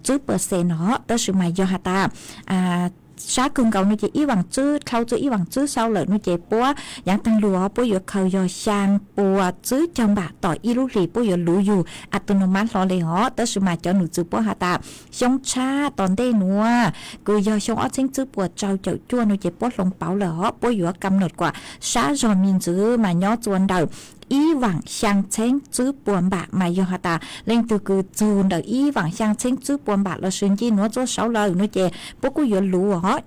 tswb percent no. Tab sis mas yog has tas sab kawg nkaus nuav ces ib vaam tswb dhau txug ib vaam tswb sau lawm nuav ces puab yaav taag lug puab yuav khaws yog xyaa puas tswb caug npam tom ib lub hlis puab yuav luv yug a tu no mab hlo le hov. Tab sis mas cov num tswv puab has tas xyoo tshab tom ntej nuav kws yog xyoo ob txheeb tswb puas rau caum cuaj nuav ces puab hloov pauv lawm hov, puab yuav kam nom kuas sab zog me ntxwv mas nyob txuas ntawm ib vaam xyaa txheeb tswb puas npam. Mas yog has tas leej twg kws txug ntawm ib vaam xyaa txheeb tswb puas npam los sis nce nuav txuj sau lawm nuav ces puab kuj yuav luv hov,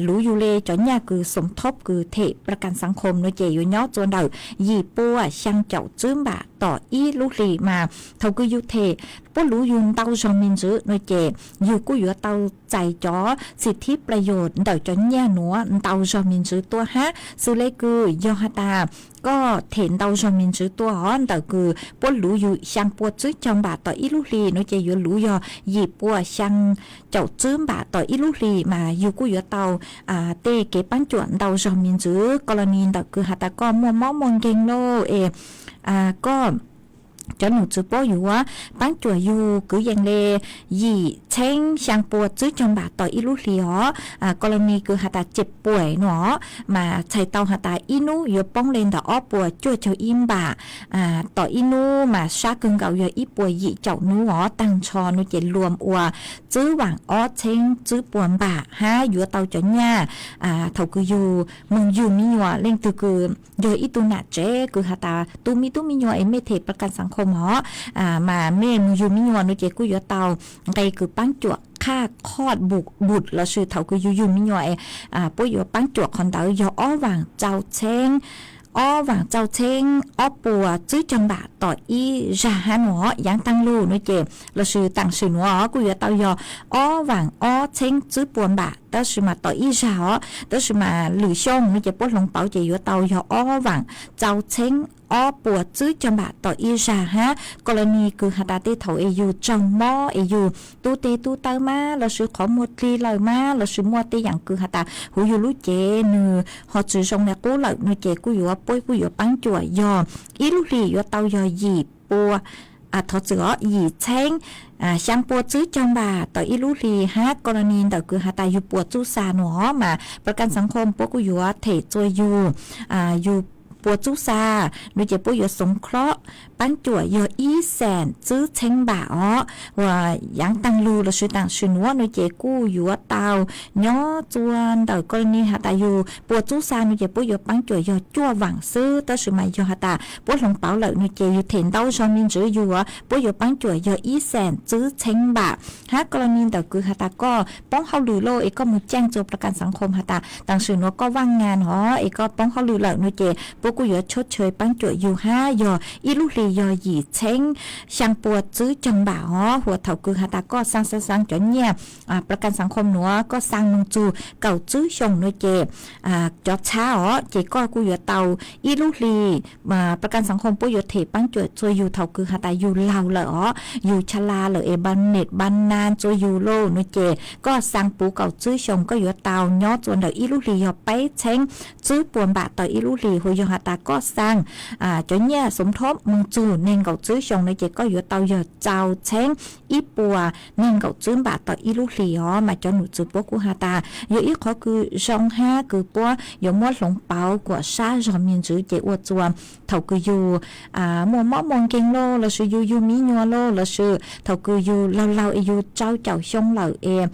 luv yug le cov nyaj kws xoom thoob kws them pla kas xaav khoo nuav ces yuav nyob txuas ntawm yim puas xyaa caum tswb npam tom ib lub hlis. Mas thaum kws yug them puab luv yug ntau zog me ntxwv nuav ces yug kuj yuav tau txais cov xim thib pla yos ntawm cov nyaj nuav ntau zog me ntxwv tuaj hab. Xws le kws yog has tas koj them ntau zog me ntxwv tuaj hov ntawm kws puab luv yug xyaa puas tswb caug npam tom ib lub hlis nuav ces yuav luv yog yim puas xyaa caum tswb npam tom ib lub hlis mas yug kuj yuav tau tej kev paab cuam ntau zog me ntxwv. Koj los nis ntawm kws has tas koj muaj mob muaj nkeeg lauj es koj cov nom tswv puab yuav paab cuam yug kwv yees le yim txheeb xyaa pua tswb caug npam tom ib lub hlis os. Koj los nws kws has tas cem puam no mas txhais tau has tas ib nub yuav poob le ntawm ob puas cuaj caug ib npam tom ib nub mas sab kawg nkaus yog ib puas yim caum nub os. Taag nrho no ces luam ua tswb vaam ob txheeb tswb pua npam hab yuav tau cov nyaj thaum kws yug moog yug me nyuam. Leej twg kws yog ib tug nam tsev kws has tas tu me tub me nyuam es mej them pla kas xaav khoo os, mas mej moog yug me nyuam no ces kuj yuav tau nqe kws paab cuam qhaj qhoj bum lossis thaum kws yug yug me nyuam es puab yuav paab cuam qhov ntawd yog ob vaam tsau txheeb, ob vaam tsau txheeb ob puas tswb caug npam tom ib zag hab no. Yaav taag lug no ces lossis taam sim nuav kuj yuav tau yog ob vaam ob txheeb tswb pua npam tab sis mas tom ib zag os. Tab sis mas lwm xyoo no ces puab hloov pauv ces yuav tau yog ob vaam tsau txheeb ob puas tswb caug npam tom ib zag hab. Koj los nws kws has tas tej thaum es yug tsaug mob es yug tub teg tub taw mas lossis qhov muag dlig lawm mas lossis muaj tej yaam kws has tas huv yug lub cev nws ho tsi zoo le qub lawm no ces kuj yuav puab kuj yuav paab cuam yog ib lub hlis yuav tau yog yim pua, thov txim os, yim txheeb xyaa pua tswb caug npam tom ib lub hlis hab. Koj los nws ntawm kws has tas yug pua txuj xa no mas pla kas xaav khoo puab kuj yuav them tsua yug, yug pua txuj xa no ces puab yuav xoov khlob paab cuam yog ib xeem tswb txheeb npam os. Ua yaav taag lug lossis taam sim nuav no ces kuj yuav tau nyob tsua ntawm koj los nws has tas yug pua txuj xa no ces puab yuav paab cuam yog cuaj vaam xwb. Tab sis mas yog has tas puab hloov pauv lawm no ces yug them ntau zog me ntsws yug puab yuav paab cuam yog ib xeem tswb txheeb npam hab. Koj los nws ntawm kws has tas koj poob hauj lwm lauj es koj moog caaj tsua pla kas xaav khoo has tas taam sim nuav koj vaaj ngaa no es koj poob hauj lwm lawm no ces puab kuj yuav tshua tshua paab cuam yug hab yog ib lub hlis yog yim txheeb xyaa pua tswb caug npam os. Ua thaum kws has tas koj xaa xaa xaa cov nyaj pla kas xaav khoo nuav koj xaa moog tsug kaum tswb xyoo no ces cov txhab os ces koj kuj yuav tau ib lub hlis pla kas xaav khoo puab yuav them paab cuam tsua yug thaum kws has tas yug laug lawm os, yug cha la lawm es npam nem npam na tsua yug lauj no ces koj xaa puv kaum tswb xyoo koj yuav tau nyob tsua ntawm ib lub hlis yog peb txheeb tswb pua npam tau ib lub hlis. Ua yog has tas koj xaa cov nyaj xoov thob moog tsug neeg nkaum tswb xyoo no ces koj yuav tau yog tsau txheeb ib puas neeg nkaum tswb npam tau ib lub hlis os. Mas cov nom tswv puab kuj has tas yog ib qhov kws zoo hab kws puab yuav muab hloov pauv kuas sab zog me ntsws ces ua tsua thaum kws yug muaj mob muaj nkeeg lauj lossis yug yug me nyuam lauj lossis thaum kws yug laug laug es yug tsau caum xyoo lawm es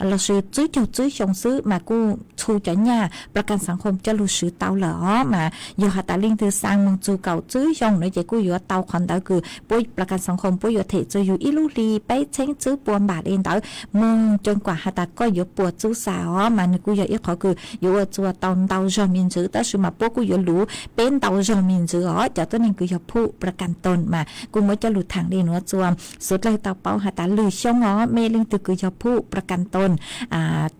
lossis tswb caug tswb xyoo xwb mas kuj txhua cov nyaj pla kas xaav khoo coj lug swv tau lawm os. Mas yog has tas leej twg xaa moog tsug kaum tswb xyoo no ces kuj yuav tau qhov ntawd kws puab pla kas xaav khoo puab yuav them tsua yug ib lub hlis peb txheeb tswb pua npam le ntawd moog cov kuam has tas koj yuav pua txuj xa os. Mas nws kuj yog ib qhov kws yuav ua tsua tau ntau zog me ntsws tab sis mas puab kuj yuav luv peb ntau zog me ntsws os. Cov tuab neeg kws yog phuj pla kas toos mas kuj muab coj lug thaam le nuav tsua xuv dlawg tau paub has tas lwm xyoo os mej leej twg kws yog phuj pla kas toos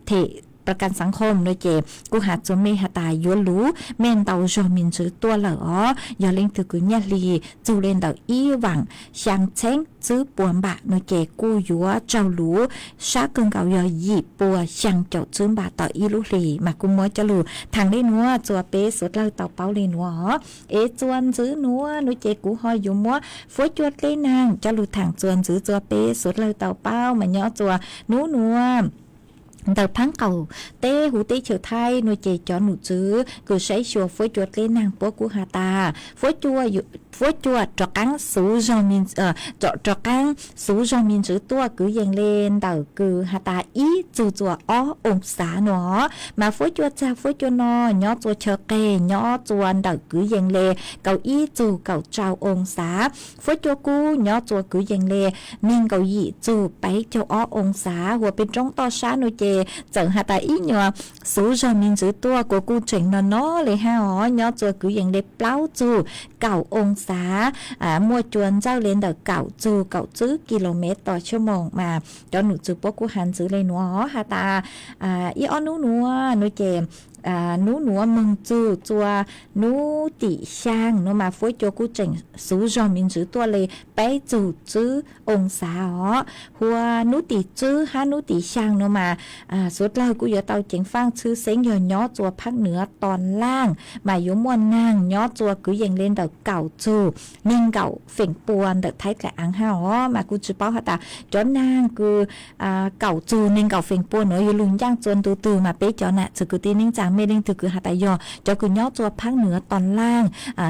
them pla kas xaav khoo no ces kuj has tsua mej has tas yuav luv mej ntau zog me ntsws tuaj lawm os. Yog leej twg kws nyaj hli tsug le ntawm ib vaam xyaa txheeb tswb pua npam no ces kuj yuav raug luv sab kawg nkaus yog yim pua xyaa caum tswb npam tau ib lub hlis. Mas kuj muab coj lug thaam le nuav tsua peb xuv dlawg tau paub le nuav os. Es tsua ntxiv nuav no ces kuv ho yuav muab fuab cua dleb naag coj lug thaam tsua ntxiv tsua peb xuv dlawg tau paub mas nyob tsua nub nuav ntawm phaab qaum teb huv teb chaws Thaib no ces cov nom tswv kws saib xyuas fuab cua dleb naag puab kuj has tas fuab cua rov qaab xuv zog me, rov qaab xuv zog me ntsws tuaj kwv yees le ntawm kws has tas ib tsug tsua ob oo xav no. Mas fuab cua txag fuab cua no nyob tsua chaw qeg nyob tsua ntawm kwv yees le kaum ib tsug kaum rau oo xav. Fuab cua kub nyob tsua kwv yees le neeg nkaum yim tsug peb caug ob oo xav. Ua peb roob toj sab no ces txawm has tas ib nyuas xuv zog me ntsws tuaj kuas kuj tseem no no le hab os, nyob tsua kwv yees le plaub tsug kaum oo xav. Muaj cua ntsawj le ntawm kaum tsug kaum tswb kis lus mev tos tshua moos mas cov nom tswv puab kuj has ntxiv le nuav has tas ib ob nub nuav no ces hnub nuav moog txug txua hnub tim xyaa nuav mas fuab cua kuj tseem xuv zog me ntsis tuaj le peb txug tswb oo xav os. Hua hnub tim tswb hab hnub tim xyaa nuav mas suav dlawg kuj yuav tau ceev faaj tshwj xeeb yog nyob txua phaab nwv tos laaj mas yuav muaj naag nyob txua kwv yees le ntawm kaum txug neeg nkaum feem pua ntawm thaib dlaim aav hab os. Mas kuj tsi paub has tas cov naag kws kaum txug neeg nkaum feem pua nuav yuav lug ncaaj txua ntu twg mas peb cov nam txwv kwv tij neej tsaa mej leej twg kws has tas yog cov kws nyob txua phaab nwv tos laaj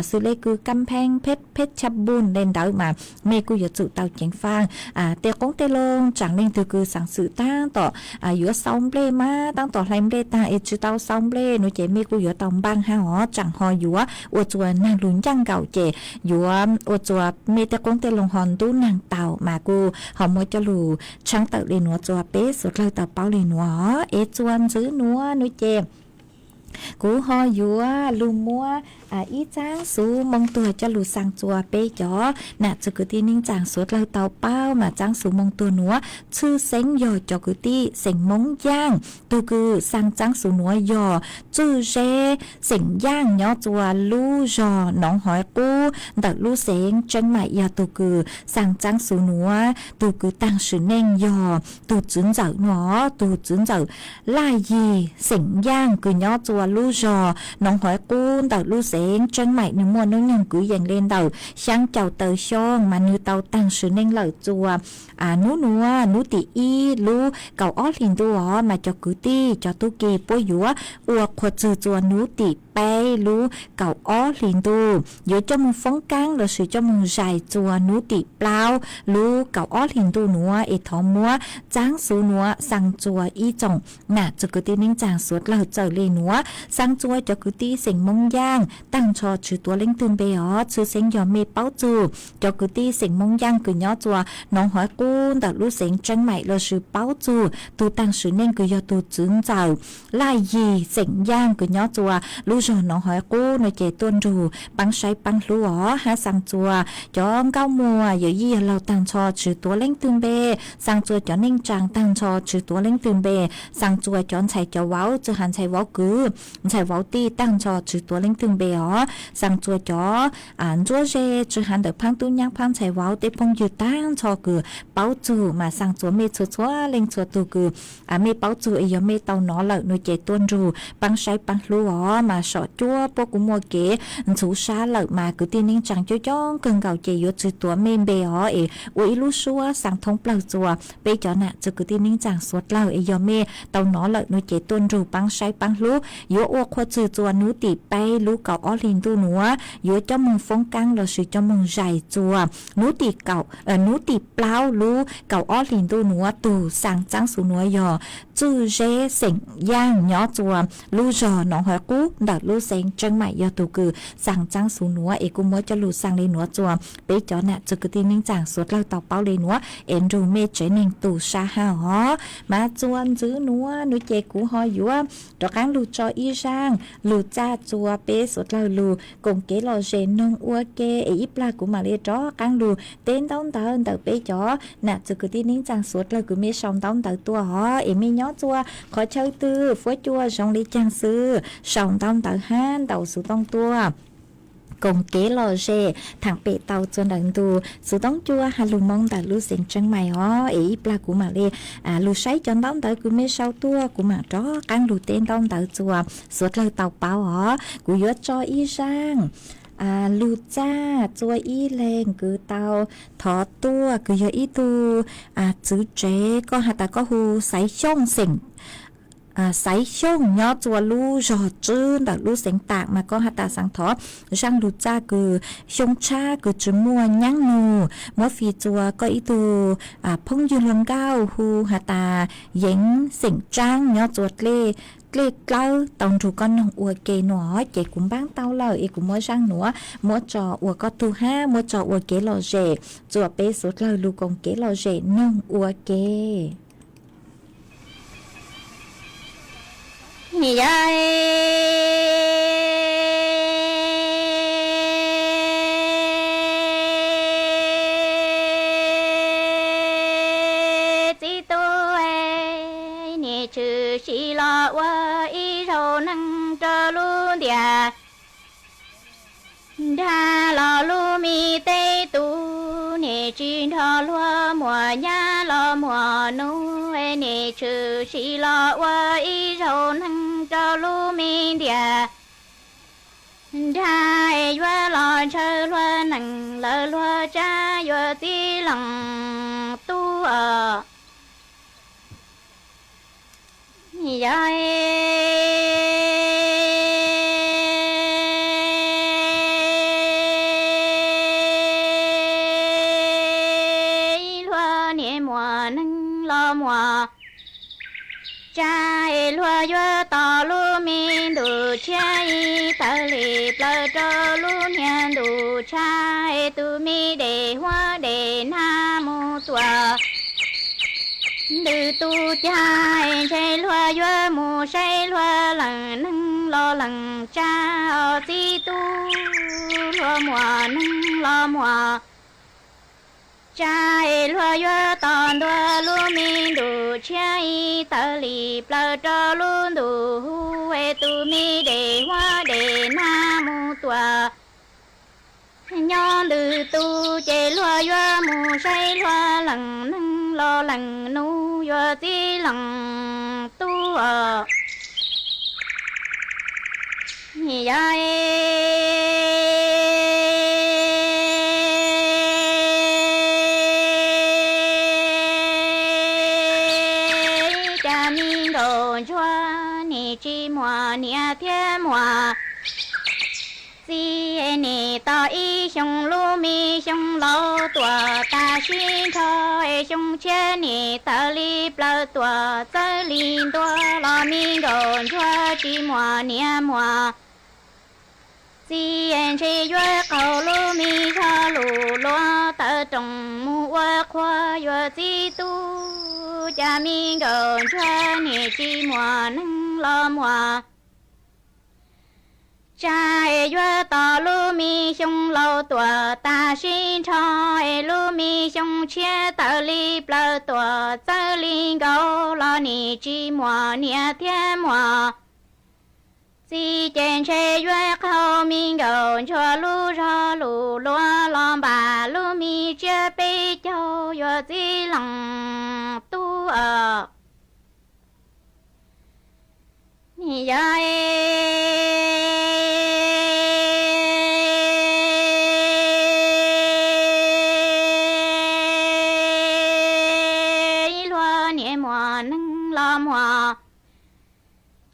xws le kws Kam Pheej, Pheb Chab Npuj le ntawd mas mej kuj yuav tsum tau ceev faaj tej qoob tej loo tsaam leej twg kws xaav xwm taab tom yuav xau nplej mas taab tom hlais nplej taag es tsi tau xau nplej nuav ces mej kuj yuav tau npaaj hab os. Tsaam ho yuav ua txua naag lug ncaaj nkaum ces yuav ua txua mej tej qoob tej loo ho ntub naag tau mas kuj ho muab coj lug tshaab tawm le nuav txua peb suav dlawg tau paub le nuav os. Es txua ntxwv nuav nuav ces kuv ho yuav lug muab ib txaab xuv moo tuag coj lug xaa txua peb cov nam txwv kwv tij neej tsaa suav dlawg tau paub mas txaab xuv moo tuag nuav tshwj xeeb yog cov kwv tij xeem Moob Yaaj. Tug kws xaa txaab xuv nuav yog Txwj Zeb xeem Yaaj nyob txua lub zog Noov Haiv Qub ntawm lub xeev Tseeb Maim yog tug kws xaa txaab xuv nuav. Tug kws taag sim neej yog tug txwv ntxawm nuav, tug txwv ntxawm Laj Yig xeem Yaaj kws nyob txua lub zog Noov Haiv Qub ntawm lub xeev Tseeb Maim. Nwg muaj nub nyoog kwv yees le ntawm xyaa caum tawm xyoo mas nwg tau taag sim neej lawm txua hnub nuav hnub tim ib lub kaum ob hlis ntuj os. Mas cov kwv tij cov tub ki puab yuav ua qhua txwg txua hnub tim peb lub kaum ob hlis ntuj, yuav coj moog foob kaab lossis coj moog zais txua hnub tim plaub lub kaum ob hlis ntuj nuav. Es thov muab txaab xuv nuav xaa txua ib tsoom nam txwv kwv tij neej tsaa suav dlawg txawm le nuav. Xaa txua cov kwv tij xeem Moob Yaaj taag nrho tsi tuav leej twg npe os, tshwj xeeb yog mej paub txug cov kwv tij xeem Moob Yaaj kws nyob txua Noov Haiv Qub ntawm lub xeev Tseeb Maim lossis paub txug tug taag sim neej kws yog tug txwv ntxawm Laj Yig xeem Yaaj kws nyob txua lub zog Noov Haiv Qub nuav ces tuaj nrug paab saib paab hlub os. Hab xaa txua cov nkauj muam yawm yij yawg laug taag nrho tsi tuav leej twg npe, xaa txua cov neej tsaa taag nrho tsi tuav leej twg npe, xaa txua cov ntxhais cov vauv txwj has ntxhais vauv kwv ntxhais vauv tij taag nrho tsi tuav leej twg npe os. Xaa txua cov ntsuab ze tsi has ntawm phaab tub nyaab phaab ntxhais vauv tej phooj ywg taag nrho kws paub txug mas xaa txua mej txhua txhua leej txhua tug kws mej paub txug es yog mej tau nov lawm nuav ces tuaj nrug paab saib paab hlub os. Mas saum cuab puab kuj muaj kev ntxhuv sab lawm mas kwv tij neej tsaa coob coob kawg nkaus ces yuav tsi tuav mej npe os. Es ua ib lub suab xaa thoob plawg txua peb cov nam txwv kwv tij neej tsaa suav dlawg es yog mej tau nov lawm nuav ces tuaj nrug paab saib paab hlub. Yuav ua qhua txwg txua hnub tim peb lub kaum ob hlis ntuj nuav, yuav coj moog foob kaab lossis coj moog zais txua hnub tim kaum, hnub tim plaub lub kaum ob hlis ntuj nuav. Tug xaa txaab xuv nuav yog Txwj Zeb xeem Yaaj nyob txua lub zog Noov Haiv Qub ntawm lub xeev Tseeb Maim yog tug kws xaa txaab xuv nuav es kuj muab coj lug xaa le nuav txua peb cov nam txwv kwv tij neej tsaa suav dlawg tau paub le nuav es nrug mej tsev neeg tu sab hab os. Mas txua ntxwv nuav nuav ces kuv ho yuav rov qaab lug tso ib zaaj lug txaj txua peb suav dlawg lug koom kev lom zem noog ua ke es ib plag kuv mam li rov qaab lug teb ntaub ntawv ntawm peb cov nam txwv kwv tij neej tsaa suav dlawg kws mej sau ntaub ntawv tuaj os. Es mej nyob txua qhov chaw twg, fuab cua zoo le caag xwb, sau ntaub ntawv hab ntaus xuv tooj tuaj koom kev lom zem thaam pem tau txua ntawm ntu xuv tooj cua has lug moo ntawm lub xeev Tseeb Maim os. Es ib plag kuv mam li lug saib cov ntaub ntawv kws mej sau tuaj, kuv mam rov qaab lug teb ntaub ntawv txua suav dlawg tau paub os. Kuv yuav tso ib zaaj lug txaj txua ib leeg kws tau thov tuaj kws yog ib tug txwv tsev, koj has tas koj hu Xaiv Xyooj xeem Xaiv Xyooj nyob txua lub zog Tswb ntawm lub xeev Taam mas koj has tas xaav thov zaaj lug txaj kws xyoo tshab kws tsi muaj nyaab nug, muab fij txua koj ib tug phoob ywg hluas nkauj hu has tas Yeev xeem Tsaab nyob txua dlej dlawb tau nrug koj noog ua ke nuav. Ces kuv npaab tau lawm es kuv muab zaaj nuav muab tso ua koj tug hab muab tso ua kev lom zem txua peb suav dlawg lug koom kev lom zem noog ua ke. Yog txiv tub, nim tshwm sim los ua ib zaug neeg. rau lub ntiaj nrag los lub me teb tug, nim tsis nrog luag muam nyab los muam nus, nim tshwm sim los ua ib zaug neeg rau lub me ntiaj nrag, yuav los ntshaw luag nees lawv luag tsab yuav txib lees tub os. Yog luag niam muam neeg los muam tsab, luag yuav tos lub me ntuj tshiab ib tawm li plaws rau lub niag ntuj tshiab, tus me dej huab dej nag mus tuam ntws tu cag, ntshe luag yuav mus saib luag leej neeg los leej tsab os txib tub, luag muam neeg los muam tsab, luag yuav tos ntua lub me ntuj tshiab ib tawm li plaws rau lub ntuj huv, tus me dej huab dej nag mus tuam nyob ntws tu, ces luag yuav mus saib luag leej neeg los leej nus yuav txib lees tub os. Yog cas me nkauj ntsuag nim tsis muaj niam thiab muaj txiv, nim tau ib xyoo lub me xyoo laus tuam tas sib nrho, xyoo tshiab nim tawm li plaws tuam txawb li ntua los me nkauj ntsuag tsis muaj niam muaj txiv, ntshe yuav qaug lub me zog lus luag tawv roos mus ua qhua yuav txib tub, cas me nkauj ntsuag nim tsis muaj neeg los muaj tsab, yuav tos lub me xyoo laus tuam tas sib nrho, lub me xyoo tshiab tawm li plaws tuam txawb li nkaus los nim tsis muaj niam thiab muaj txiv, ces ntshe yuav qaug me nkauj ntsuag lub zog lus luag los npam lub me tsiab peb caug yuav txib lees tub os. Yog luag niam muaj neeg los muaj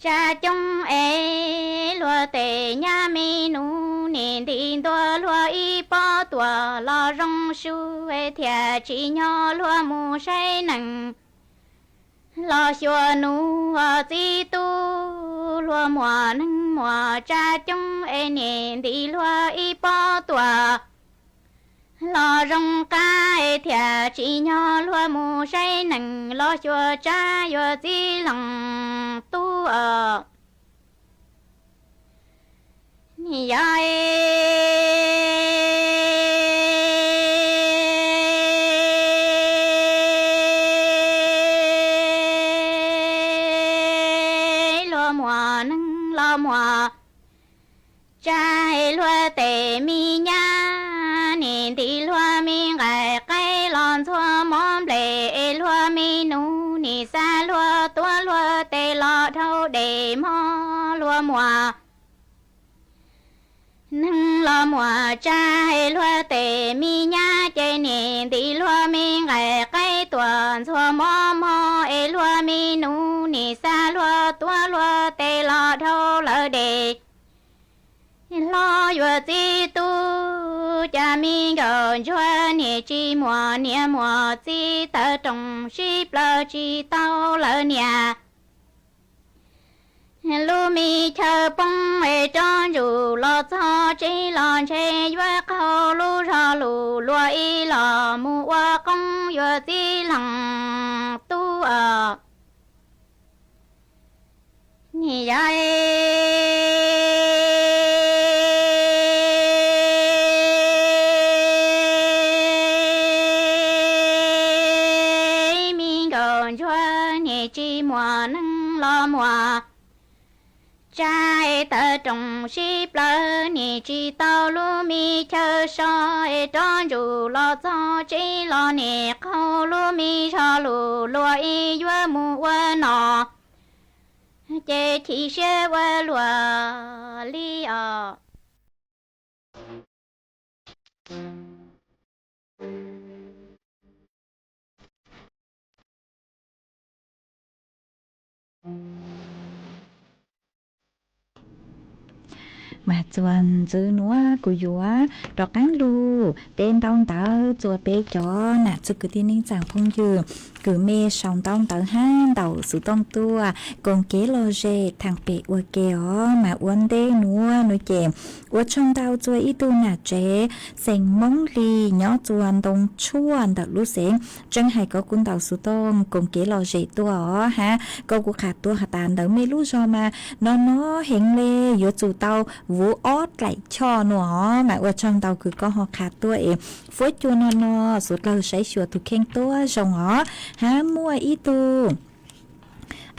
tsab coob es luag tej nyab me nus nim nti ntua luag ib pob tuam los zoo su, thiaj tsim nyog luag mus saib nees los xyuas nus os txib tub, luag muaj neeg muaj tsab coob es nim nti luag ib pob tuam los zoo qab, thiaj tsim nyog luag mus saib nees los xyuas tsab yuav txib lees tub os. Yog luag muaj neeg los muaj tsab, luag tej me nyab nim nti luag me nqaij qaib los ntxhua mov nplej, es luag me nus nim xa luag tuav luag tes los dhau dej mog, luag muaj neeg los muaj tsab, luag tej me nyab ces nim nti luag me nqaij qaib tuam ntxhua mov mog, es luag me nus nim xa luag tuav luag tes los dhau lawv dej hlo yuav txib tub, cas me nkauj ntsuag nim tsis muaj niam muaj txiv, tawv roos sib plaws tsis tau lawv niam. Lub me chaw poob es rov ntsuj los txog tsev los ntshe yuav qaug lub zog lus luag ib los mus ua qoob yuav txib lees tub os. Yog me nkauj ntsuag nim tsis muaj neeg los muaj tsa es tawv roos sib plawv, nim tsis tau lub me chaw so es rov ntsum los txog tsev los nim qaug lub me zog lus luag ib yuav mus ua no, ces chim siab ua luag li os. Mas txuas ntxiv nuav kuv yuav rov qaab lug teb ntaub ntawv txuas peb cov nam txiv kwv tij neej tsaa phooj ywg kws mej sau ntaub ntawv hab ntaus xuv tooj tuaj koom kev lom zem thaam pem ua ke os. Mas ua ntej nuav nuav ces ua tsaug ntau txuas ib tug nam tsev xeem Moob Lis nyob txuas Ntoo Tshuaj ntawm lub xeev Tseeb Hais, koj kuj ntaus xuv tooj koom kev lom zem tuaj os hab koj kuj qha tuaj has tas ntawm mej lub zog mas no no heev le, yuav tsum tau vuv ob dlaim choj nuav os. Mas ua tsaug ntau kws koj ho qha tuaj es fuab cua no no xuv dlawg saib xyuas tug kheej tuab zoo os. Hab muaj ib tug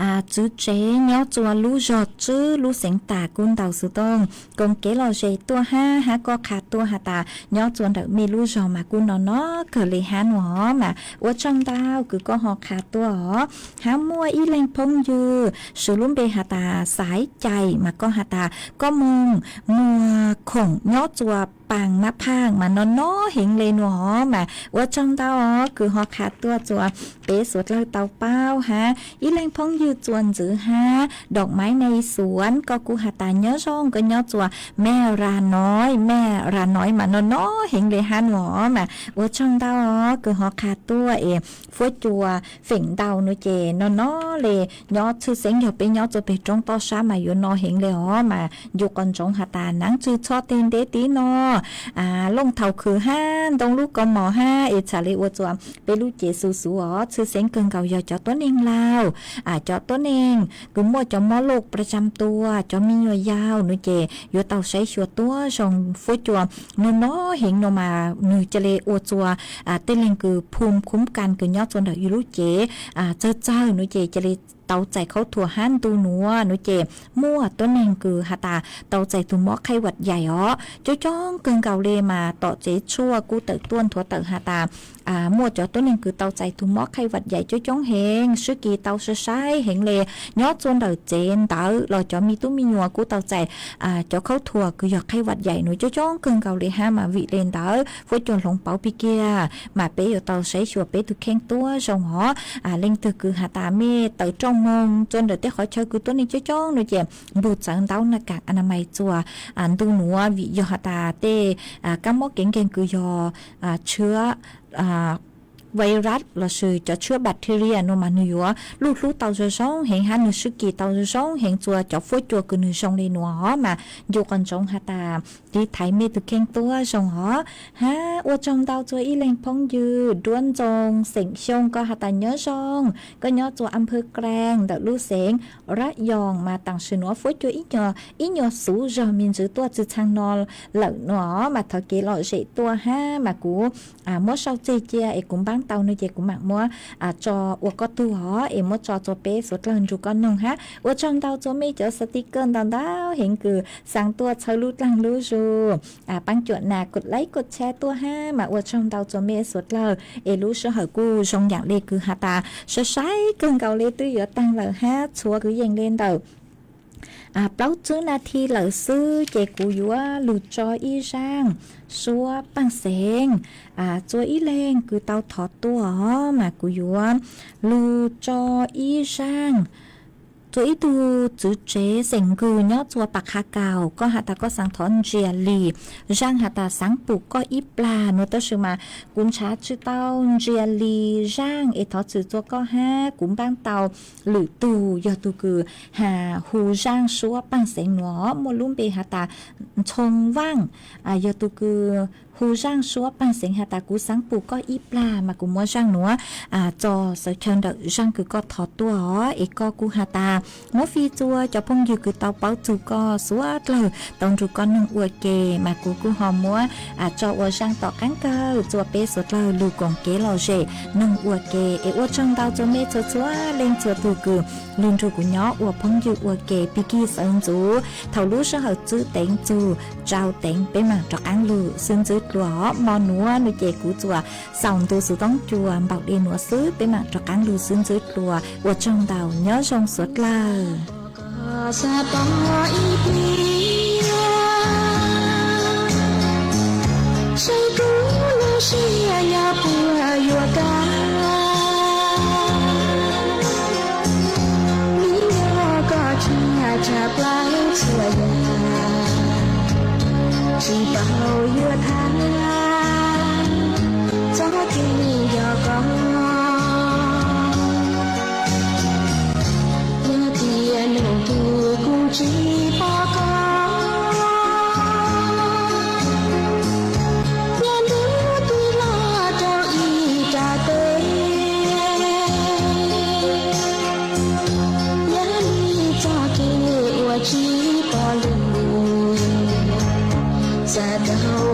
txwv tsev nyob txuas lub zog Tswb lub xeev Tas kuj ntaus xuv tooj koom kev lom zem tuaj hab, hab koj qha tuaj has tas nyob txuas ntawm mej lub zog mas kuj no no kawg le hab nuav os. Mas ua tsaug ntau kws koj ho qha tuaj os. Hab muaj ib leeg phooj ywg swv lub npe has tas Xaiv Cai mas koj has tas koj moog muag khoom nyob txuas Paas Mab Phaaj mas no no heev le nuav os. Mas ua tsaug ntau os kws ho qha tuaj txuas peb xuv dlawg tau paub hab. Ib leeg phooj ywg txuas ntxiv hab Doom Maiv Nai Xuav koj kuj has tas nyob zoo, koj nyob txuas Mej Ras Noiv, Mej Ras Noiv mas no no heev le hab nuav os. Mas ua tsaug ntau os kws ho qha tuaj es fuab cua feem ntau nuav ces no no le, nyob tshwj xeeb yog peb nyob txuas peg roob toj sab mas yuav no heev le os. Mas ncu qos ntsoov has tas naav tsw txhob teg nteb tib no, looj thaus khwv hab ntoo lub kaus mom hab es txhad le ua txuas peb lub cev xuv xuv os. Tshwj xeeb kawg nkaus yog cov tuab neeg laug, cov tuab neeg kws muaj cov mob loj pra tsam tua, cov me nyuam yaus nuav ces yuav tau saib xyuas tuab zoo fuab cua no no heev no mas nwg ca le ua txuas tej leeg kws phum khum kas kws nyob txuas ntawm yug lub cev txawg txawg nuav ces ca le tau txais khaub thuas hab ntu nuav nuav ces muaj tuab neeg kws has tas tau txais tug mob qhaij vaj yais os coob coob kawg nkaus le. Mas tom tsev tshuaj kuj tawm tuaj nthuav tawm has tas muaj cov tuab neeg kws tau txais tug mob qhaij vaj yais coob coob heev, swb kis tau sai sai heev le. Nyob txuas ntawm tsev ntawv los cov me tub me nyuam kuj tau txais cov khaub thuas kws yog qhaij vaj yais nuav coob coob kawg nkaus le hab. Mas vim le ntawd fuab cua hloov pauv pig kiag mas peb yuav tau saib xyuas peb tug kheej tuab zoo os. Leej twg kws has tas mej tawm rooj moog txuas ntawm tej qhov chaw kws tuab neeg coob coob nuav ces npug txawv ntaub na kas a na mais txuas ntu nuav vim yog has tas tej kab mob kev nkeeg kws yog tshwb virus lossis cov tshwb bacteria nuav mas nwg yuav luj hlub tau zoo zoo heev hab nwg swb kis tau zoo zoo heev txuas cov fuab cua kws nwg zoo le nuav os. Mas ncu qos ntsoov has tas tiv thaiv mej tug kheej tuab zoo os. Hab ua tsaug ntau txuas ib leeg phooj ywg Duab Ntxoo xeem Xyooj koj has tas nyob zoo, koj nyob txuas Anphawv Kras ntawm lub xeev Rab Yoos mas tam sim nuav fuab cua ib nyuas xuv zog me ntsis tuaj txwg txheej no lawm nuav mas thov kev lom zem tuaj hab mas kuv muab sau tseg cia es kuv npaab tau nuav ces kuv maam muab tso ua koj tug os es muab tso txuas peb xuv dlawg nrug koj noog hab. Ua tsaug ntau txuas mej cov sticker ntau ntau heev kws xaa tuaj txhawb lub dlaag lub zug. Paab cuam nas kod like kod share tuaj hab mas ua tsaug ntau txuas mej xuv dlawg es lub sij hawm kuj zoo yaam le kws has tas sai sai kawg nkaus le twb yuav taag lawm hab txhua kwv yees le ntawm plaub tsib nas this lawm xwb ces kuv yuav lug tso ib zaaj suab paaj xeev txuas ib leeg kws tau thov tuaj os mas kuv yuav lug tso ib zaaj txuas ib tug txwv tsev xeem Nkws nyob txuas Pas Qha Kaus, koj has tas koj xaav thov Ntsias Lis zaaj has tas xaav pum koj ib plag nuav tab sis mas kuv nrhav tsi tau Ntsias Lis zaaj es thov txim txuas koj hab kuv npaab tau lwm tug yog tug kws has hu zaaj suab paaj xeev nuav muaj lub npe has tas Ntxhoo Vaaj, yog tug kws Kuv Zaaj Suab Paaj Xeev has tas, kuv xaav pum koj ib plag mas kuv muab zaaj nuav tso xawv chaw ntawm zaaj kws koj thov tuaj os. Es koj kuj has tas muab fij txua cov phooj ywg kws tau paub txug koj suav dlawg tau nrug koj noog ua ke, mas kuv kuj ho muab tso ua zaaj tom qaab kawg txua peb suav dlawg lug koom kev lom zem noog ua ke. Es ua tsaug ntau txua mej txhua txhua leej txhua tug kws lug nrug kuv nyob ua phooj ywg ua ke. Pig kig sawv ntxuv thaum lub sij hawm txwb teev txug tsau teev peb maam rov qaab lug xwb ntxwb dlua. Hmo nuav nuav ces kuv txuas xaus ntu xuv toob cua npaum le nuav xwb, peb maam rov qaab lug xwb ntxwb dlua. Ua tsaug ntau, nyob zoo suav dlawg. Saib kuv lub siab nyob puag yuav kaj, nws yog koj tsa tsa plaub txhua yam, tsis paub yuav tham txoj kev nco koj. Yog tias nub kis kuv tsis pom koj, yog nub kis los rau ib rab teb, yog li txoj kev uas tsis pom lug, xav rau